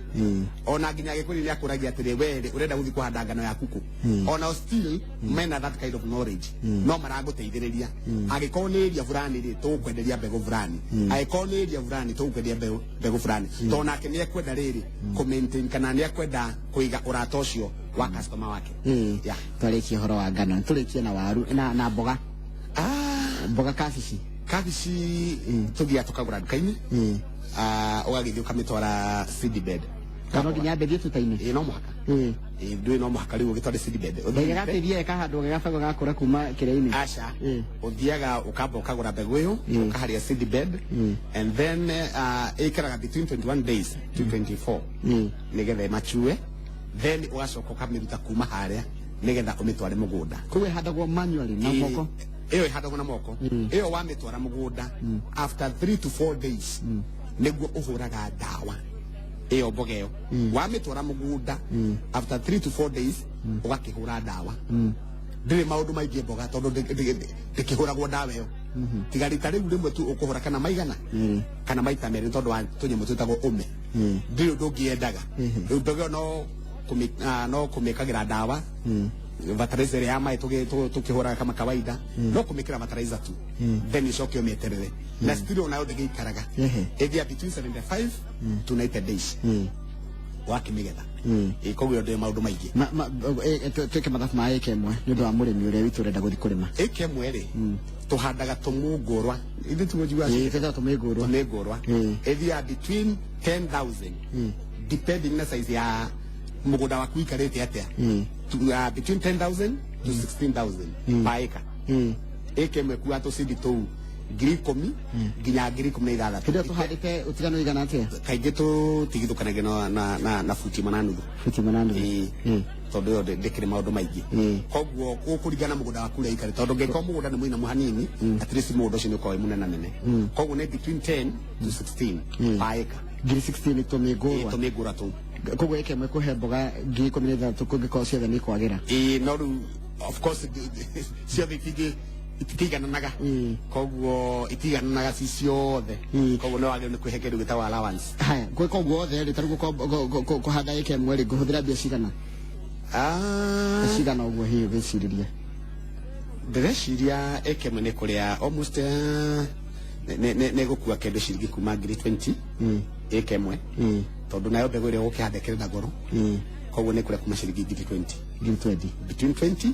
Ona nginya agĩkwĩra nĩ akũragia atĩrĩ, we rĩ, ũrenda gũthiĩ kũhanda ngano yaku kũ? Ona still mena that kind of knowledge, no maragũteithĩrĩria. Angĩkorwo nĩ area fulani rĩ, tũgũkwenderia mbegũ fulani. Angĩkorwo nĩ area fulani, tũgũkwenderia mbegũ fulani, tondũ nake nĩ ekwenda rĩrĩ kũ maintain kana nĩ ekwenda kũiga ũrata ũcio wa customer wake. Yeah. Twarĩkia ũhoro wa ngano, tũrĩkie na waru na mboga. Ah, mboga kabici. Kabici tũthiaga tũkagũra nduka-inĩ. Ah, ũgagĩthiĩ ũkamĩtwara seedbed. Kana nginya mbethie tuta-inĩ? Ĩ, no mũhaka. Ĩ, ndũĩ, no mũhaka rĩu ũgĩtware seedbed. Ndaigaga tĩri ĩkahandwo gagabegũ gakũra kuma kĩrĩa-inĩ? Aca. Ũthiaga ũkamba ũkagũra mbegũ ĩyo, ũkaharia seedbed, and then ĩikaraga between 21 days to 24 nĩgetha ĩmachue, then ũgacoka ũkamĩruta kuma harĩa nĩgetha ũmĩtware mũgũnda. Koguo ĩhandagwo manually na moko? Ĩyo ĩhandagwo na moko. Ĩyo wamĩtwara mũgũnda, after 3 to 4 days nĩguo ũhũraga ndawa ĩyo. Mboga ĩyo wamĩtwara mũgũnda, after 3 to 4 days ũgakĩhũra ndawa. Ndĩrĩ maũndũ maingĩ mboga, tondũ ndĩkĩhũragwo ndawa ĩyo tiga rita rĩu rĩmwe tu ũkũhũra, kana maigana, kana maita merĩ, tondũ wa tũnyamũ twĩtagwo ũme. Ndĩrĩ ũndũ ũngĩendaga. Rĩu mbegũ ĩyo no kũmĩkagĩra ndawa, fertilizer ya maĩ tũkĩhũraga kama kawaida, no kũmĩkĩra fertilizer tu, then ũcoke ũmĩeterere, na still onayo ndĩgĩikaraga. Ĩthia between 75 to 90 days wakĩmĩgetha. Ĩ, koguo ndĩ maũndũ maingĩ. Twĩke mathabu ma ĩka ĩmwe nĩ ũndũ wa mũrĩmi ũrĩa witũ ũrenda gũthiĩ kũrĩma. Ĩka ĩmwe rĩ, tũhandaga tũmũngũrwa ithuĩ tiguo njiguaga. Ĩ, twĩtaga tũmĩngũrwa. Tũmĩngũrwa ĩthiaga between 10,000, depending na size ya mũgũnda waku ikarĩte atĩa, between 10,000 to 16,000 per acre. Ĩka ĩmwe kuga tũcindi tũu 10,000 nginya 16,000. Hĩndĩ ĩyo tũhandĩte ũtiganu ũigana atĩa? Kaingĩ tũtigithũkanagia na buti ĩmwe na nuthu. Buti ĩmwe na nuthu. Ĩĩ. Tondũ ĩyo ndĩkĩrĩ maũndũ maingĩ. Koguo ũkũringana mũgũnda waku ũrĩa ũikarĩte, tondũ ngĩkorwo mũgũnda nĩ mũinamu hanini, at least mũgũnda ũcio nĩ ũkoragwo wĩ mũnenanene. Koguo nĩ between 10 to 16 per acre. 16,000 tũmĩngũrwa. Tũmĩngũrwa tũu. Koguo ĩka ĩmwe kũhe mboga 16,000 kũngĩkorwo ciothe nĩ ikwagĩra. Ĩĩ, no rĩu of course ciothe itiigananaga. Koguo itiigananaga ci ciothe. Koguo nĩ wagĩrĩirwo nĩ kwĩhe kĩndũ gĩtagwo allowance. Haya, gwĩka ũguo othe rĩ, tarĩu kũhanda ĩka ĩmwe rĩ, ngũhũthĩra mbia cigana? Cigana ũguo hihi ũgĩcirĩria? Ndĩreciria ĩka ĩmwe nĩ kũrĩa almost nĩ gũkua kĩndũ ciringi kuma 20,000 ĩka ĩmwe. Tondũ nayo mbegũ ĩrĩa ũgũkĩhanda ĩkĩrĩ na goro. Koguo nĩ kũrĩa kuma ciringi 20,000. 20,000. Between 20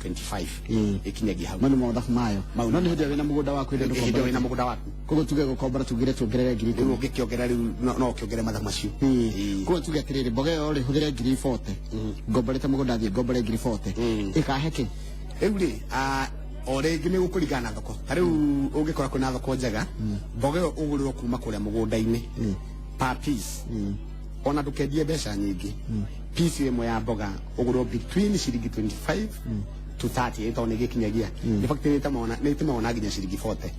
25. Ĩkinyagia hau. Mau nĩ mathabu mayo. Mau No nĩ hĩndĩ ĩrĩa wĩna mũgũnda waku, hĩndĩ hĩndĩ ĩrĩa wĩna mũgũnda waku. Koguo tuge gũkombora, tugire tuongerere ngiri Rĩu ikũmi. Ũngĩkĩongerera rĩu no ũkĩongerere mathabu macio. Koguo tuge atĩrĩrĩ, mboga ĩyo rĩ, hũthĩre 40,000, ngomborete mũgũnda, thiĩ ngombore 40,000, ĩkahe kĩ? Rĩu rĩ, o rĩngĩ nĩ gũkũringana na thoko. Ta rĩu ũngĩkora kwĩna thoko njega, mboga ĩyo ũgũrĩrwo kuma kũrĩa mũgũnda-inĩ per piece, ona ndũkendie mbeca nyingĩ, piece ĩmwe ya mboga ũgũrwo between ciringi 25 to 30, tondũ nĩ gĩkinyagia, in fact nĩ ĩtemaga ona nginya ciringi 40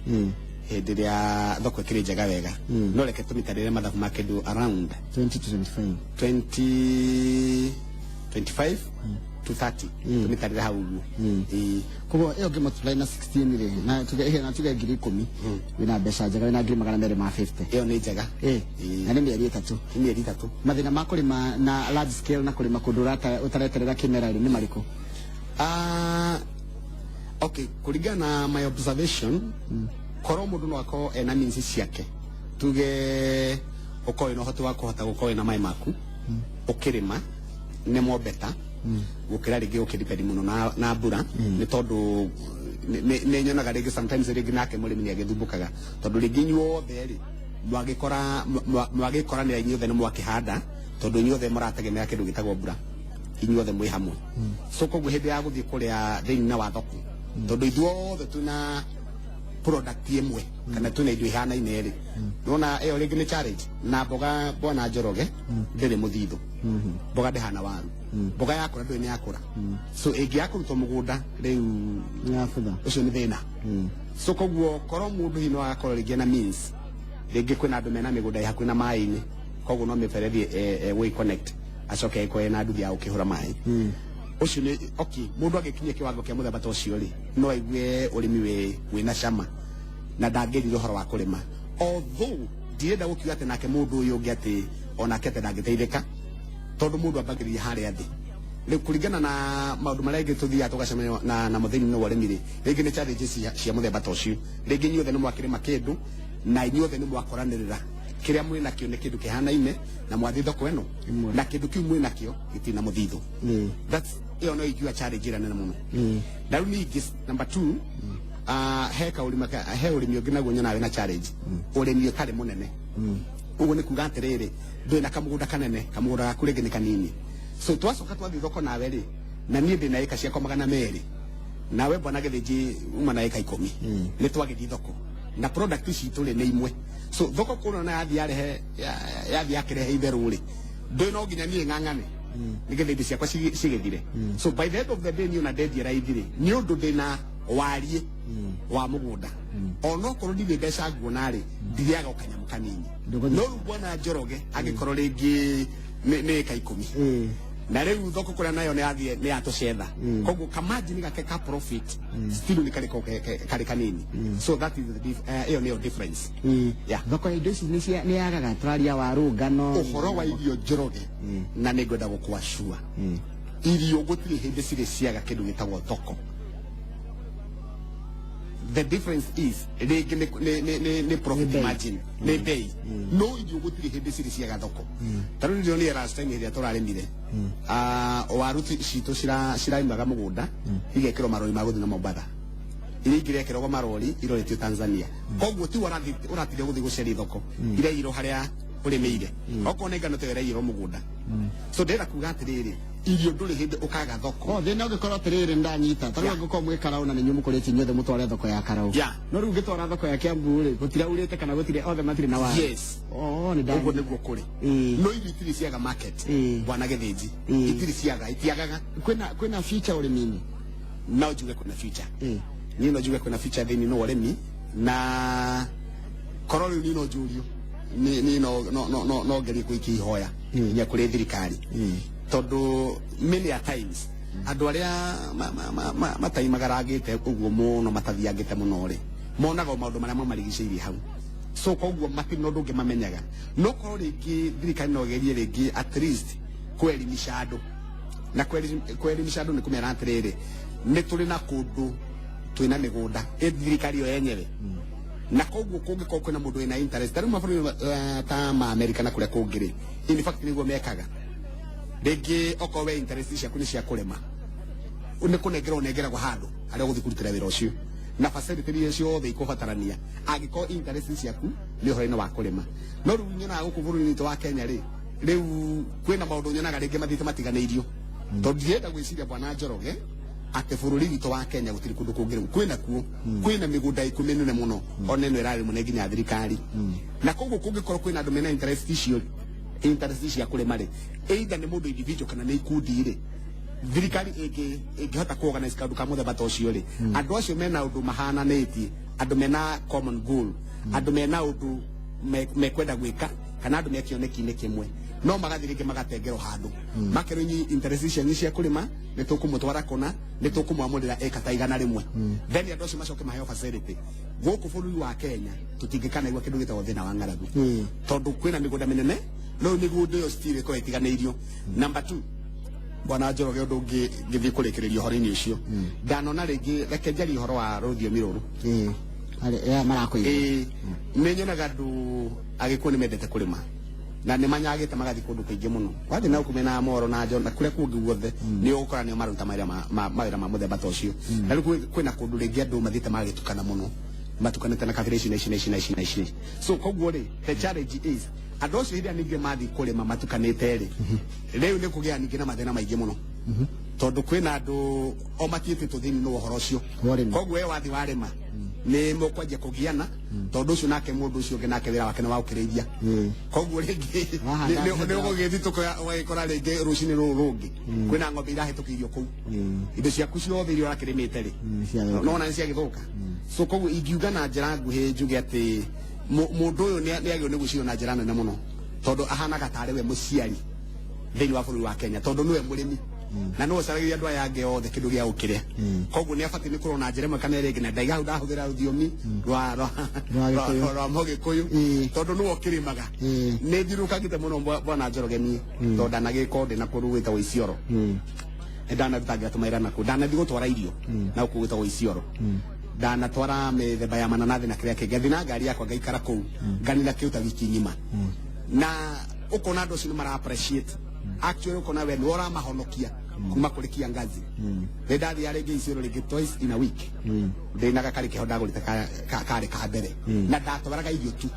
hĩndĩ ĩrĩa thoko ĩkĩrĩ njega wega. No reke tũmĩtarĩre mathabu ma kĩndũ around 20 to 25. 20, 25 to 30, tũmĩtarĩre hau ũguo. Ĩĩ. Koguo ĩyo ngĩ multiply na 16 rĩ, na tuge na tuge 10,000, wĩna mbeca njega, wĩna 250,000. Ĩyo nĩ njega. Na nĩ mĩeri 3. Nĩ mĩeri 3. Mathĩna ma kũrĩma na large scale na kũrĩma kũndũ ũtareterera kĩmera rĩ, nĩ marĩkũ? Okay, kũringana na my observation, korwo mũndũ no akorwo ena means ciake, tuge ũkorwo wĩna ũhoti wa kũhota gũkorwo wĩna maĩ maku, ũkĩrĩma nĩ more better gũkĩra rĩngĩ ũkĩdepend mũno na mbura, nĩ tondũ nĩ nyonaga rĩngĩ sometimes rĩngĩ nake mũrĩmi nĩ agĩthumbũkaga, tondũ rĩngĩ inyuothe rĩ mwagĩkora mwagĩkoranĩra inyuothe nĩ mwakĩhanda, tondũ inyuothe mũrategemea kĩndũ gĩtagwo mbura, inyuothe mwĩ hamwe. So koguo hĩndĩ ya gũthiĩ kũrĩa thĩinĩ wa thoko, tondũ ithuothe twĩna product ĩmwe kana twĩna indo ihanaine rĩ, nona ĩyo rĩngĩ nĩ challenge. Na mboga, bwana Njoroge, ndĩrĩ mũthithũ. Mboga ndĩhana waru. Mboga yakũra ndũĩ nĩ yakũra, so ĩngĩ kũrutwo mũgũnda rĩu Nĩ yabutha. Ũcio nĩ thĩna. So koguo korwo mũndũ hihi no agakorwo rĩngĩ na means, rĩngĩ kwĩna andũ mena mĩgũnda ĩ hakuhĩ na maĩ-inĩ, koguo no mĩberethi ĩgũgĩ connect, acoke ĩkorwo ĩna nduthi ya gũkĩhũra maĩ ũcio nĩ okay. Mũndũ agĩkinyia kĩwango kĩa mũthemba ta ũcio rĩ, no aigue ũrĩmi wĩna cama na ndangĩrira ũhoro wa kũrĩma, although ndirenda gũkiuga atĩ nake mũndũ ũyũ ũngĩ atĩ onake atĩ ndangĩteithĩka, tondũ mũndũ ambagĩrĩria harĩa thĩ. Rĩu kũringana na maũndũ marĩa rĩngĩ tũthiaga tũgacemania namo thĩinĩ wa ũrĩmi rĩ, rĩngĩ nĩ challenges cia mũthemba ta ũcio. Rĩngĩ inyuothe nĩ mwakĩrĩma kĩndũ na inyuothe nĩ mwakoranĩrĩra, kĩrĩa mwĩ nakĩo nĩ kĩndũ kĩhanaine, na mwathiĩ thoko ĩno Ĩmwe. na kĩndũ kĩu mwĩ nakĩo gĩtirĩ na mũthithũ. That's ĩyo no ingiuga challenge ĩrĩa nene mũno. Na rĩu ningĩ number two, he kaũrĩmi he ũrĩmi ũngĩ naguo nyonaga wĩna challenge, ũrĩmi ũtarĩ mũnene. Ũguo nĩ kuga atĩrĩrĩ, ndũrĩ na kamũgũnda kanene, kamũgũnda gaku rĩngĩ nĩ kanini, so twacoka twathiĩ thoko nawe rĩ, na niĩ ndĩna ĩka ciakwa 200, nawe bwana Gĩthĩnji uma na ĩka 10, nĩ twagĩthiĩ thoko na product citũ rĩ nĩ imwe. So thoko kũrĩa na yathiĩ yarehe yathiĩ yakĩrehe itherũ rĩ, ndũĩ no nginya niĩ ng'ang'ane nĩgetha indo ciakwa cigĩthire. So by the end of the day, niĩ ona ndendia raithi rĩ, nĩ ũndũ ndĩna wariĩ wa mũgũnda, onokorwo ndirĩ mbeca nguona rĩ, ndirĩaga o kanyamũ kanini. Ndũgũthiĩ. No rĩu bwana Njoroge angĩkorwo rĩngĩ nĩ ĩka 10, na rĩu thoko kũrĩa nayo nĩ yathiĩ nĩ yatũcetha, koguo kamargin gake ka profit still nĩ karĩ karĩ kanini. So that is ĩyo nĩyo difference. Yeah. Thoko ya indo ici nĩ yagaga? Tũraria waru, ngano. Ũhoro wa irio, Njoroge, na nĩ ngwenda gũkwacua, irio gũtirĩ hĩndĩ cirĩ ciaga kĩndũ gĩtagwo thoko. The difference is rĩngĩ nĩ profit Nĩ bei. margin, nĩ bei, no irio gũtirĩ hĩndĩ cirĩ ciaga thoko. Ta rĩu nĩ last time hĩndĩ ĩrĩa tũrarĩmire, waru citũ ciraimaga mũgũnda igekĩrwo marori ma gũthiĩ na Mombatha, iria ingĩ irekĩrwo marori iroretio Tanzania. Koguo ti ũratinda gũthiĩ gũcaria thoko, ireirwo harĩa Ũrĩmĩire okorwo nĩ ngano ta ĩyo ĩraiyĩrwo mũgũnda. So ndĩrenda kuga atĩrĩrĩ, irio ndũrĩ hĩndĩ ũkaga thoko. O thĩna ũngĩkorwo atĩrĩrĩ, ndanyita ta rĩu angĩkorwo mwĩ Karau na nĩ inyuĩ mũkũrĩtie inyuothe mũtware thoko ya Karau, no rĩu ngĩtwara thoko ya Kiambu rĩ, gũtiraurĩte kana gũtirĩ, othe matirĩ na waru. Yes. Oh, nĩ Ũguo ndanyita. Nĩguo kũrĩ. No irio itirĩ ciaga market. Bwana Gĩthĩnji, itirĩ ciaga, itiagaga. Kwĩna future ũrĩmi-inĩ? No njuge kwĩna future. Niĩ no njuge kwĩna future thĩinĩ wa ũrĩmi, na korwo rĩu niĩ no njũrio, niĩ no ngerie kũikia ihoya nginya kũrĩ thirikari, tondũ many a times andũ arĩa mataimagarangĩte ũguo mũno, matathiangĩte mũno rĩ, monaga o maũndũ marĩa mamarigicĩirie hau. So koguo matirĩ na ũndũ ũngĩ mamenyaga. No korwo rĩngĩ thirikari no ĩgerie rĩngĩ at least kwelimisha andũ, na kwelimisha andũ nĩ kũmera atĩrĩrĩ, nĩ tũrĩ na kũndũ twĩna mĩgũnda ĩ thirikari yo yenyewe, na koguo kũngĩkorwo kwĩna mũndũ wĩna interest, ta rĩu mabũrũri ta ma America na kũrĩa kũngĩ rĩ, in fact nĩguo mekaga. Rĩngĩ okorwo we interest ciaku nĩ cia kũrĩma, nĩ kũnengerwo ũnengeragwo handũ harĩa ũgũthiĩ kũrutĩra wĩra ũcio na facility iria ciothe ikũbatarania, angĩkorwo interest ciaku nĩ ũhoro-inĩ wa kũrĩma. No rĩu nyonaga gũkũ bũrũri-inĩ witũ wa Kenya rĩ, rĩu kwĩna maũndũ nyonaga rĩngĩ mathiĩte matiganĩirio, tondũ ndirenda gwĩciria, bwana Njoroge, atĩ bũrũri witũ wa Kenya gũtirĩ kũndũ kũngĩ rĩu kwĩna kuo kwĩna mĩgũnda ikũmi mĩnene mũno, ona ĩno ĩrarĩmwo nĩ nginya thirikari. Na koguo kũngĩkorwo kwĩna andũ mena interest icio, interest cia kũrĩma rĩ, either nĩ mũndũ individual kana nĩ ikundi rĩ, thirikari ĩngĩhota ku organize kaũndũ ka mũthemba ta ũcio rĩ, andũ acio mena ũndũ mahananĩtie, andũ mena common goal, andũ mena ũndũ mekwenda gwĩka, kana andũ me kĩoneki-inĩ kĩmwe, no magathiĩ rĩngĩ magatengerwo handũ, makerwo inyi interest cianyu cia kũrĩma nĩ tũkũmũtwara kũna, nĩ tũkũmwamũrĩra ĩka ta 100, then andũ acio macoke maheo facility. Gũkũ bũrũri wa Kenya tũtingĩkanaigua kĩndũ gĩtagwo thĩna wa ng'aragu, tondũ kwĩna mĩgũnda mĩnene, no mĩgũnda ĩyo still ĩkorwo ĩtiganĩirio. Number two, bwana Njoroge, ũndũ ũngĩ ngĩthiĩ kũrĩkĩrĩria ũhoro-inĩ ũcio, ndanona rĩngĩ, reke njarie ũhoro wa rũthiomi rũrũ. Aya marakũigua. Ĩĩ, nĩ nyonaga andũ Agĩkũyũ nĩ mendete kũrĩma na nĩ manyagĩte magathiĩ kũndũ kũingĩ mũno. Wathiĩ na gũkũ mĩena ya Moro na Njo na kũrĩa kũngĩ guothe, nĩ ũgũkora nĩo maruta mawĩra ma mũthemba ta ũcio. Na rĩu kwĩna kũndũ rĩngĩ andũ mathiĩte magagĩtukana mũno, matukanĩte na kabira ici na ici na ici na ici na ici. So koguo rĩ, the challenge is andũ acio hĩndĩ ĩrĩa ningĩ mathiĩ kũrĩma matukanĩte rĩ, rĩu nĩ kũgĩa ningĩ na mathĩna maingĩ mũno, tondũ kwĩna andũ o matiĩtĩtwo thĩinĩ wa ũhoro ũcio. Wa ũrĩmi. Koguo we wathiĩ warĩma nĩ mũkwanjia kũgiana, tondũ ũcio nake mũndũ ũcio ũngĩ nake wĩra wake nĩ wa gũkĩrĩithia. Koguo rĩngĩ Wahanda nĩ ũgũgĩthiĩ ũgagĩkora rĩngĩ rũcinĩ rũrũ rũngĩ kwĩna ng'ombe irahĩtũkĩirio kũu, indo ciaku ciothe iria ũrakĩrĩmĩte rĩ, ciathũka. nona nĩ ciagĩthũka. So koguo ingiuga na njĩra nguhĩ njuge atĩ mũndũ ũyũ nĩ agĩrĩirwo nĩ gwĩcirio na njĩra nene mũno, tondũ ahanaga tarĩ we mũciari thĩinĩ wa bũrũri wa Kenya, tondũ nĩwe mũrĩmi na nĩwe ũcaragĩria andũ aya angĩ othe kĩndũ gĩa gũkĩrĩa. Koguo nĩ abatiĩ nĩ kũrora na njĩra ĩmwe kana ĩrĩa ĩngĩ, na ndaiga hau ndahũthĩra rũthiomi rwa Rwa Gĩkũyũ. rwa Mũgĩkũyũ, tondũ nĩwe ũkĩrĩmaga. Nĩ thiũrũrũkangĩte mũno, bwana Njoroge, niĩ tondũ ndanagĩkorwo ndĩ na kũndũ gwĩtagwo Isiolo, nĩ ndanarutangĩra tũmawĩra nakuo, ndanathiĩ gũtwara irio na gũkũ gwĩtagwo Isiolo, ndanatwara mĩthemba ya mananathi na kĩrĩa kĩngĩ, ngathiĩ na ngari yakwa ngaikara kũu nganina kĩu ta wiki ng'ima, na ũkona andũ acio nĩ mara appreciate. Actually ũkona we nĩwe ũramahonokia kuma kũrĩ kiangazi. Nĩ ndathiaga rĩngĩ Isiolo rĩngĩ twice in a week, ndĩ na gakarĩ keho ndagũrĩte karĩ ka mbere, na ndatwaraga irio tu.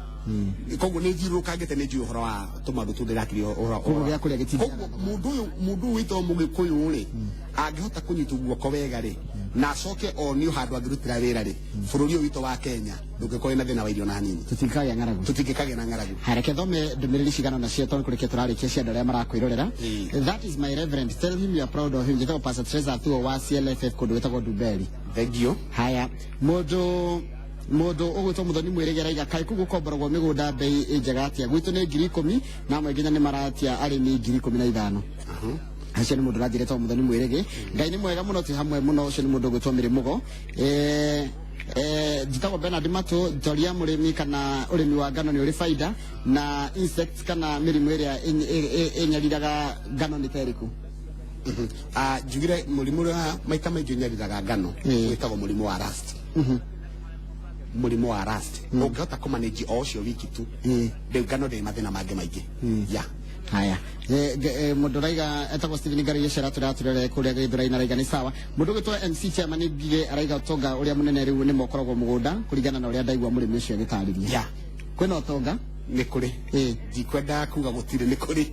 Koguo nĩ thiũrũrũkangĩte, nĩ njũĩ ũhoro wa tũmaũndũ tũu ndĩrakĩria ũhoro. Koguo gĩa kũrĩa gĩtingĩaga. Koguo mũndũ ũyũ wĩtagwo Mũgĩkũyũ rĩ, angĩhota kũnyitwo guoko wega rĩ, na acoke onio handũ angĩrutĩra wĩra rĩ, bũrũri ũyũ witũ wa Kenya ndũngĩkorwo na thĩna wa irio na hanini. Tũtingĩkagĩa ng'aragu. Tũtingĩkagĩa na ng'aragu. Hareke thome ndũmĩrĩri cigana na cio tondũ kũrĩkia tũrarĩkia cia andũ arĩa marakwĩrorera. That is my reverend, tell him you are proud of him. Njĩtagwo Pastor Teresa Thuo wa CLFF kũndũ gwĩtagwo Ndumberi. Thank you. Haya, mũndũ ũgwĩtwo Mũthoni Mwĩrĩge araiga, kaĩ kũu gũkomboragwo mĩgũnda mbei ĩ njega atĩa? Gwitũ nĩ 10,000, na amwe nginya nĩ maratia arĩmi 15,000. Acio nĩ mũndũ ũranjĩrĩtwo Mũthoni Mwĩrĩgĩ. Ngai nĩ mwega mũno, twĩ hamwe mũno. Ũcio nĩ mũndũ ũgwĩtwo Mĩrĩmũgo. Njĩtagwo Bernard Matũ. Njoria mũrĩmi kana ũrĩmi wa ngano nĩ ũrĩ baida, na insects kana mĩrimũ ĩrĩa ĩnyariraga ngano nĩ ta ĩrĩkũ? Ah, njugire mũrimũ ũrĩa maita maingĩ ũnyariraga ngano wĩtagwo mũrimũ wa rust. Mũrimũ wa rust ũngĩhota kũmanage o ũcio wiki tu, rĩu ngano ndĩrĩ mathĩna mangĩ maingĩ ya. Haya. Mũndũ ũraiga etagwo Stephen Ngari Cera tũratũrere kũrĩa Gĩthũrai, na araiga nĩ sawa. Mũndũ ũgwĩtwo MC Chairman Ngige araiga ũtonga ũrĩa mũnene rĩu nĩ mokoragwo mũgũnda, kũringana na ũrĩa ndaigua mũrĩmi ũcio agĩtarĩria. Kwĩna ũtonga. Nĩ kũrĩ. Ndikwenda kuga gũtirĩ, nĩ kũrĩ.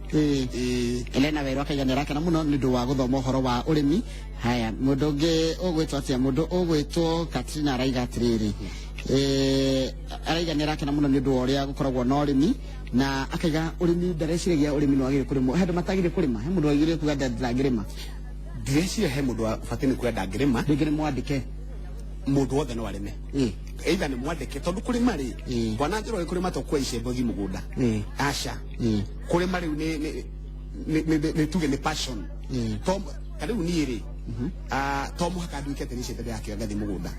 Elena Werũ akaiga nĩ arakena mũno nĩ ũndũ wa gũthoma ũhoro wa ũrĩmi. Haya, mũndũ ũngĩ ũgwĩtwo atĩa? Mũndũ ũgwĩtwo Katrina araiga atĩrĩrĩ, araiga nĩ arakena mũno nĩ ũndũ wa ũrĩa gũkoragwo na ũrĩmi, na akaiga ũrĩmi ndareciragia ũrĩmi no wagĩrĩire kũrĩmwo. He andũ matagĩrĩire kũrĩma? He mũndũ wagĩrĩire kuga ndangĩrĩma? Ndireciria he mũndũ ũbatiĩ nĩ kuga ndangĩrĩma. Rĩngĩ nĩ mwandĩke. Mũndũ wothe no arĩme. Either nĩ mwandĩke, tondũ kũrĩma rĩ, bwana Njoroge, kũrĩma to kuoya icembe ũthiĩ mũgũnda. Aca. Kũrĩma rĩu nĩ tuge nĩ passion. To ta rĩu niĩ rĩ, to mũhaka nduĩke atĩ nĩ icembe ndĩrakĩoya ngathiĩ mũgũnda,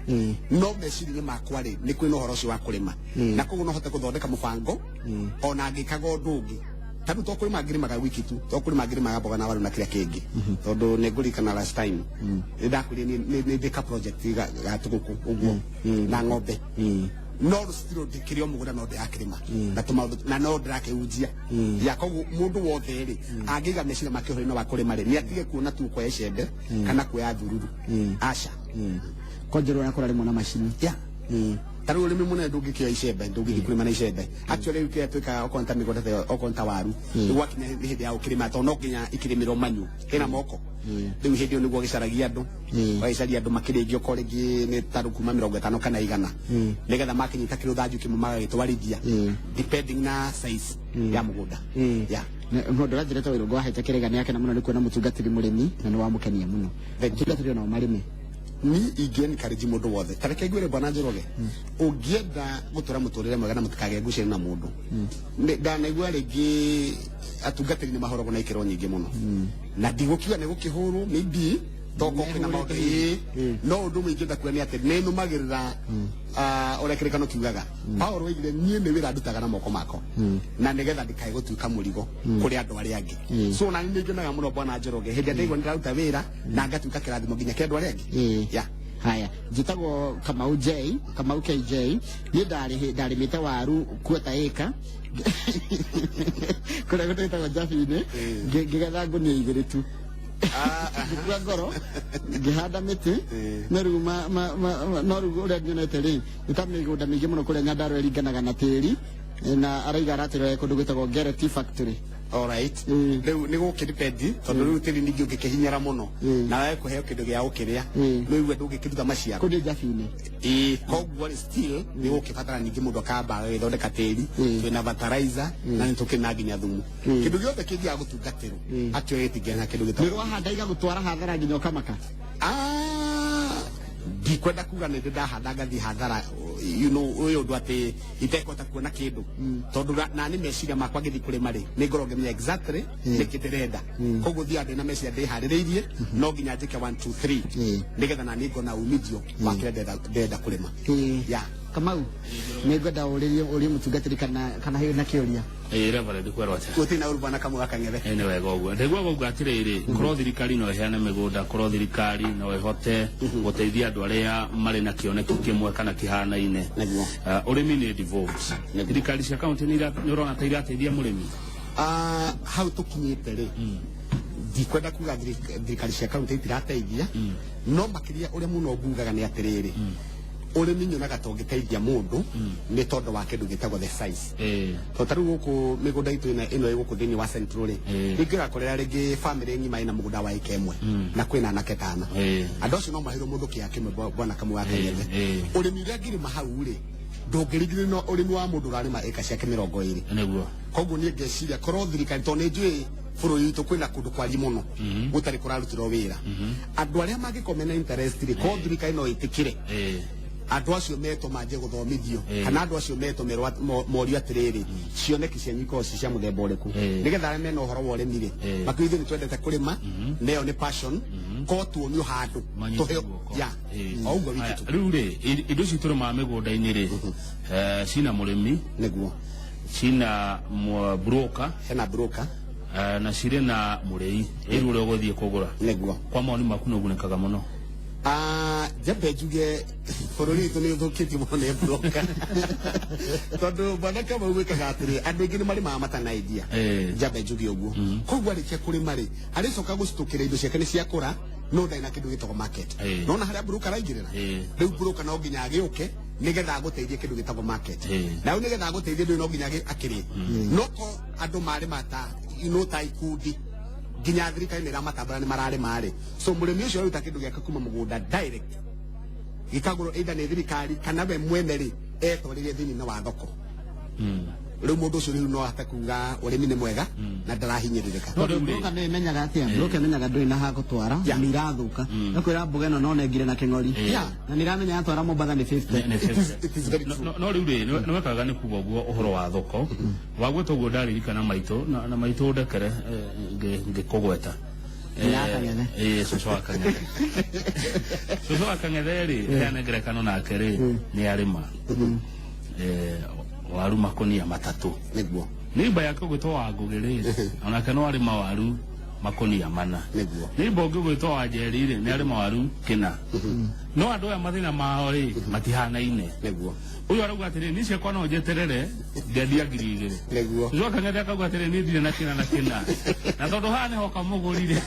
no meciria-inĩ makwa rĩ, nĩ kwĩna ũhoro ũcio wa kũrĩma, na koguo no hote gũthondeka mũbango ona ngĩkaga ũndũ ũngĩ. Ta rĩu to kũrĩma ngĩrĩmaga wiki tu, to kũrĩma ngĩrĩmaga mboga na waru na kĩrĩa kĩngĩ, tondũ nĩ ngũririkana last time nĩ ndakwĩrire nĩ ndĩka project ga tũgũkũ ũguo na ng'ombe, no still ndĩkĩrĩ o mũgũnda no ndĩrakĩrĩma na tũmaũndũ na no ndĩrakĩhunjia ya. Koguo mũndũ wothe rĩ, angĩiga meciria make ũhoro-inĩ wa kũrĩma rĩ, nĩ atige kuona tu kuoya icembe kana kuoya thururu. Aca. Konjerwo na kũrarĩmwo na macini. Yeah. Ta rĩu ũrĩmi mũnene ndũngĩkĩoya icembe, ndũngĩthiĩ kũrĩma na icembe. Actually, rĩu kĩrĩa twĩkaga, okorwo nĩ ta mĩgũnda ta ĩyo, okorwo nĩ ta waru, rĩu gwakinya nĩ hĩndĩ ya gũkĩrĩma, tondũ no nginya ikĩrĩmĩrwo manyu ĩna moko, rĩu hĩndĩ ĩyo nĩguo gĩcaragia andũ, ũgagĩcaria andũ makĩrĩngĩ, okorwo rĩngĩ nĩ ta rĩu kuma 50 kana 100, nĩgetha makĩnyita kĩrũthanju kĩmwe magagĩtwarithia, depending na size ya mũgũnda. Yeah. Mũndũ ũranjĩrĩte Wairũngũ wahĩte kĩrĩga nĩ akena mũno nĩ kuona mũtungatĩri mũrĩmi na nĩ wamũkenia mũno. Thank you. Mũtungatĩri onao marĩme? Ni ingĩ encourage mũndũ wothe. Ta reke ngwĩre, bwana Njoroge, ũngĩenda gũtũra mũtũrĩre mwega na mũtikagĩe ngucanio na mũndũ. Ndanaigua rĩngĩ atungatĩri nĩ mahũragwo na ikĩro nyingĩ mũno, na ndigũkiuga nĩ gũkĩhũrwo, maybe toko kwĩna maũndũ, ĩĩ, no ũndũ ũmwe ingĩenda kuga nĩ atĩ nĩ nũmagĩrĩra ũrĩa kĩrĩkano kiugaga. Paul oigire, "Niĩ nĩ wĩra ndutaga na moko makwa na nĩgetha ndikae gũtuĩka mũrigo kũrĩ andũ arĩa angĩ." So na nĩ ngenaga mũno, bwana Njoroge, hĩndĩ ĩrĩa ndaigua nĩndĩraruta wĩra na ngatuĩka kĩrathimo nginya kĩa andũ arĩa angĩ. Yeah. Haya, njĩtagwo Kamau J, Kamau KJ. Niĩ ndarĩmĩte waru kuota ĩka kũrĩa gũtĩtagwo Njabi-inĩ, ngĩgetha ngũnia 2 tu, ngĩkua ngoro, ngĩhanda mĩtĩ. No rĩu no rĩu ũrĩa nyonete rĩ, nĩ ta mĩgũnda mĩingĩ mũno kũrĩa Nyandarua ĩringanaga na tĩri, na araiga aratĩrwo kũndũ gwĩtagwo Ngere Tea Factory. Alright. Rĩu nĩ gũkĩdipendi, tondũ rĩu tĩri ningĩ ũngĩkĩhinyara mũno na wae kũheo kĩndũ gĩa gũkĩrĩa, nĩ ũigue ndũngĩkĩruta maciaro. Kũndĩ Njabi-inĩ. Ĩĩ, koguo rĩ, still nĩ gũkĩbatara ningĩ mũndũ akamba agagĩthondeka tĩri. Twĩna fertilizer na nĩ tũkĩrĩ na nginya thumu. Kĩndũ gĩothe kĩngĩaga gũtungatĩrwo, actually gĩtingĩaga kĩndũ nĩ gĩtagwo rwahanda igagũtwara hathara nginya ũkamaka? Ah, ndikwenda kuga nĩ ndĩ ndahanda ngathiĩ hathara, ũyũ ũndũ atĩ itekũhota kuona kĩndũ, tondũ na nĩ meciria makwa ngĩthiĩ kũrĩma rĩ, nĩ ngorwo ngĩmenya exactly nĩkĩ ndĩrenda. Koguo thiaga ndĩna meciria ndĩharĩrĩirie, no nginya njĩke 1 2 3 nĩgetha na niĩ ngona umithio wa kĩrĩa ndĩrenda kũrĩma. Yeah. Kamau, nĩ ngwenda ũrie mũtungatĩri kana na kĩũria. Ĩĩ, Reverend, kwerwo atĩa? Gũtirĩ na ũru, bwana Kamau Gakang'ethe. Ĩ, nĩ wega ũguo. Ndaiguaga ũguo atĩrĩrĩ, korwo thirikari no ĩheane mĩgũnda, korwo thirikari no ĩhote gũteithia andũ arĩa marĩ na kĩoneki kĩmwe kana kĩhanaine. Nĩguo. Ũrĩmi nĩ devolved. Thirikari cia kaunti nĩ ũrona ta irateithia mũrĩmi? Ah, hau tũkinyĩte rĩ, ndikwenda kuga thirikari cia kaunti itirateithia, no makĩria ũrĩa mũno ngugaga nĩ atĩrĩrĩ, ũrĩmi nyonaga ta ũngĩteithia mũndũ nĩ tondũ wa kĩndũ gĩtagwo the size. Tondũ ta rĩu gũkũ mĩgũnda itũ ĩno ĩ gũkũ thĩinĩ wa Central rĩ, rĩngĩ ũrakorera rĩngĩ famĩlĩ ng'ima ĩna mũgũnda wa ĩka 1 na kwĩna anake tana. Andũ acio no maheirwo mũndũ kĩea kĩmwe, bwana Kamau wa Kang'ethe. Ũrĩmi ũrĩa ngĩrĩma hau rĩ, ndũngĩringithania na ũrĩmi wa mũndũ ũrarĩma ĩka ciake 20. Koguo niĩ ngeciria korwo thirikari, tondũ nĩ njũĩ bũrũri witũ kwĩna kũndũ kwariĩ mũno gũtarĩ kũrarutĩrwo wĩra, andũ arĩa mangĩkorwo mena interest rĩ, korwo thirikari no ĩtĩkĩre andũ acio metwo manjie gũthomithio, kana andũ acio metwo merwo morio atĩrĩrĩ, cioneki cianyu ikorwo ci cia mũthemba ũrĩkũ, nĩgetha arĩa mena ũhoro wa ũrĩmi rĩ, makiuga ithuĩ nĩ twendete kũrĩma na ĩyo nĩ passion, ko tuonio handũ Manyitwo tũheo guoko. Ya, o ũguo wiki Aya, tu. Rĩu rĩ, indo ici tũrĩmaga mĩgũnda-inĩ rĩ, cina mũrĩmi, Nĩguo. Cina broker, Hena broker. Na cirĩ na mũrĩi ĩru ũrĩa ũgũthiĩ kũgũra. Nĩguo. Kwa mawoni maku nĩ ũgunĩkaga mũno? Ah, njambe njuge bũrũri witũ nĩ ũthũkĩtio mũno nĩ broker, tondũ bwana Kamau gwĩkaga atĩrĩ, andũ aingĩ nĩ marĩmaga matanaendia. Njambe njuge ũguo. Koguo arĩkia kũrĩma rĩ, arĩcoka gũcitũkĩra indo ciake nĩ ciakũra, no ndarĩ na kĩndũ gĩtagwo market. Nona harĩa broker araingĩrĩra, rĩu broker no nginya agĩũke. Nigetha agũteithie kĩndũ gĩtagwo market. Eh. Na rĩu nigetha agũteithie ndũĩ no nginya akĩrĩe. No ko andũ marĩma ta no ta ikundi, nginya thirikari nĩ ĩramatambũra nĩ mararĩma rĩ, so mũrĩmi ũcio aruta kĩndũ gĩake kuma mũgũnda direct gĩkagũrwo either nĩ thirikari kana we mwene rĩ etwarĩrie thĩinĩ wa thoko. Rĩu mũndũ ũcio rĩu no ahote kuga ũrĩmi nĩ mwega na ndarahinyĩrĩrĩka. No Tondũ rĩu rĩ- broker nĩ ĩmenyaga atĩa? Broker ĩmenyaga ndũrĩ na ha gũtwara, nĩ irathuka. Ĩkwĩra mboga ĩno no nengire na kĩng'ori. Na nĩ iramenya yatwara Mombatha nĩ 50. Nĩ It is very true. No rĩu rĩ, nĩ wekaga nĩ kuga ũguo ũhoro wa thoko wagwĩta ũguo, ndaririkana maitũ na maitũ ndekere ngĩkũgweta. Nĩ ya Kang'ethe. Cũcũ wa Kang'ethe, cũcũ wa Kang'ethe rĩ, heane ngerekano nake rĩ, nĩ arĩma waru makũnia 3. Nĩguo. Neighbor yake ũgwĩtwo wa Ngũgĩ rĩ, onake no arĩma waru makũnia 4. Nĩguo. Neighbor ũngĩ ũgwĩtwo wa Njeri rĩ, nĩ arĩma waru 4. No andũ aya mathĩna mao rĩ matihanaine. Nĩguo. Ũyũ arauga atĩrĩ, niĩ ciakwa no njeterere ngendia 2000. Nĩguo. Ũcio Kang'ethe akauga atĩrĩ, niĩ ndirĩ na kĩna na kĩna, na tondũ haha nĩho kamũgũrire,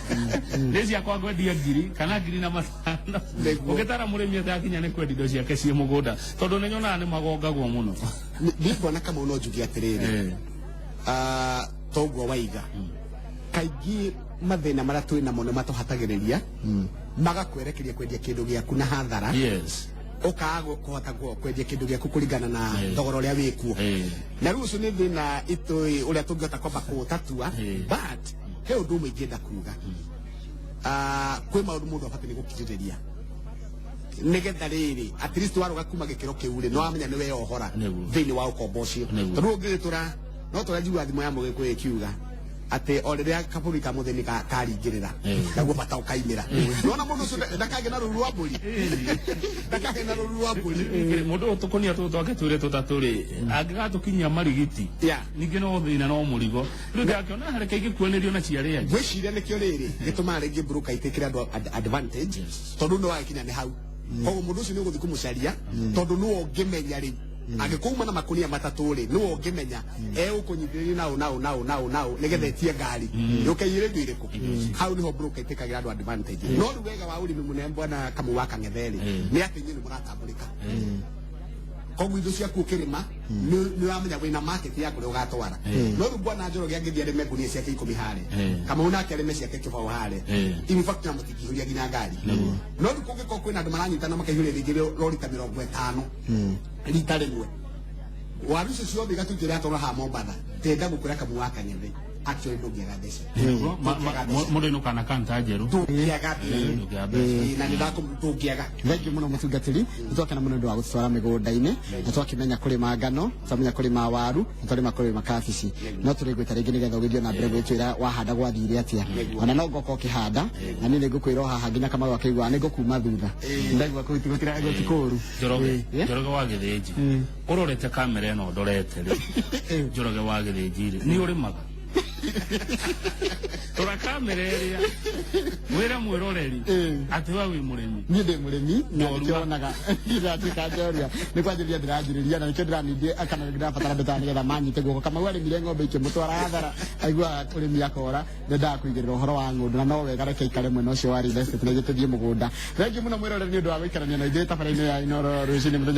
niĩ ciakwa ngwendia 1000 kana 1500. Nĩguo. Ũngĩtara mũrĩmi atakinya nĩ kwendia indo ciake ciĩ mũgũnda, tondũ nĩ nyonaga nĩ magongagwo mũno. Niĩ bwana Kamau no njuge atĩrĩrĩ, toguo waiga, kaingĩ mathĩna marĩa twĩ namo nĩ matũhatagĩrĩria magakwerekeria kwendia kĩndũ gĩaku na hathara. Ũkaga kũhota kwendia kĩndũ gĩaku kũringana na thogora ũrĩa wĩkuo. Na rĩu ũcio nĩ thĩna itũĩ ũrĩa tũngĩhota kwamba kũũtatua. But he ũndũ ũmwe ingĩenda kuga. Kwĩ maũndũ mũndũ abatiĩ nĩ gũkirĩrĩria nigetha rĩrĩ at least warũga kuma gĩkĩro kĩu rĩ, nĩ wamenya nĩ weyohora thĩinĩ wa ũkombo ũcio. Tondũ ũngĩgĩtũra no tũrĩa njigua thimũ ya mũgĩkũyũ ĩkiuga atĩ o rĩrĩa kabũri ka mũthĩni karingĩrĩra naguo bata ũkaimĩra. Nona mũndũ ũcio ndakagĩa na rũru rwa mbũri, ndakagĩa na rũru rwa mbũri. Mũndũ ũyũ tũkũnia tũtũ twake twĩrĩ tũtatũ rĩ, angĩgatũkinyia marigiti, ningĩ no thĩna no mũrigo rĩu ndakĩona harĩ kaingĩ kuanĩrio na ciarĩa angĩ. Ngwĩciria nĩkĩo rĩrĩ gĩtũmaga rĩngĩ broker itĩkĩre andũ advantage, tondũ nĩ wagĩkinya nĩ hau koguo mũndũ ũcio nĩ ũgũthiĩ kũmũcaria, tondũ nĩwe ũngĩmenya rĩu angĩkũuma na makunia 3 rĩ, nĩwe ũngĩmenya egũkũnyitĩrĩria naũ naũ naũ naũ naũ nĩgetha etie ngari yũke iyĩre indo irĩkũ. Hau nĩho broker itĩkagĩra andũ advantage. No rĩu wega wa ũrĩmi mũnene, bwana Kamau wa Kang'ethe rĩ, nĩ atĩ inyuĩ nĩ mũratambũrĩka, koguo indo ciaku ũkĩrĩma nĩ ũramenya wĩna market ya kũrĩa ũgatwara. No rĩu bwana Njoroge angĩthiĩ arĩme ngunia ciake 10 harĩa, Kamau nake arĩme ciake 20 harĩa, in fact na mũtingĩihũria nginya ngari. No rĩu kũngĩkorwo kwĩna andũ maranyitana makaihũria rĩngĩ rori ta 50 rita rĩmwe, waru icio ciothe igatuĩka iratwarwo haha Mombatha, tenda gũkwĩra Kamau wa Kang'ethe, actually ndũngĩaga mbeca. Ndũngĩaga mbeca. Mũndũ ĩno kana kanta njerũ. Ndũngĩaga mbeca. Ndũngĩaga mbeca. Ĩĩ, na nĩ ndũngĩaga. Thengiũ mũno mũtungatĩri, nĩ twakena mũno nĩ ũndũ wa gũtũtwara mĩgũnda-inĩ, na twakĩmenya kũrĩma ngano, twamenya kũrĩma waru, na twarĩma kũrĩma kabici. No tũrĩgwĩta rĩngĩ nĩgetha ũgĩthiĩ na mbere gwĩtwĩra wahanda gwathire atĩa. Ona no ngoka ũkĩhanda, na niĩ nĩngũkwĩra o haha nginya Kamau akĩigua nĩ ngũkuma thutha. Ndaigua kũu gũtikũru. Njoroge. Yeah. Njoroge wa Gĩthĩnji, ũrorete kamera ĩno ndorete rĩ, Njoroge wa Gĩthĩnji rĩ, nĩ ũrĩmaga? Rora kamera ĩrĩa wĩre mwĩroreri atĩ we wĩ mũrĩmi. Niĩ ndĩ mũrĩmi na Njorua. nĩkĩo wonaga ndĩratuĩka njorua nĩ kwanjĩrĩria ndĩranjĩrĩria, na nĩkĩo ndĩranindĩ kana ndĩrabatara andũ ta nĩgetha manyite guoko. Kamau arĩmire ng'ombe ikĩmũtwara hathara, aiguaga ũrĩmi akora ndendaga kũigĩrĩra ũhoro wa ng'ũndũ, na no wega reke ikare mwena ũcio wa real estate na ithuĩ tũthiĩ mũgũnda. Thengiũ mũno mwĩroreri nĩ ũndũ wa gũikarania na ithuĩ tabarĩra-inĩ ya Inooro rũcinĩ mũthenya.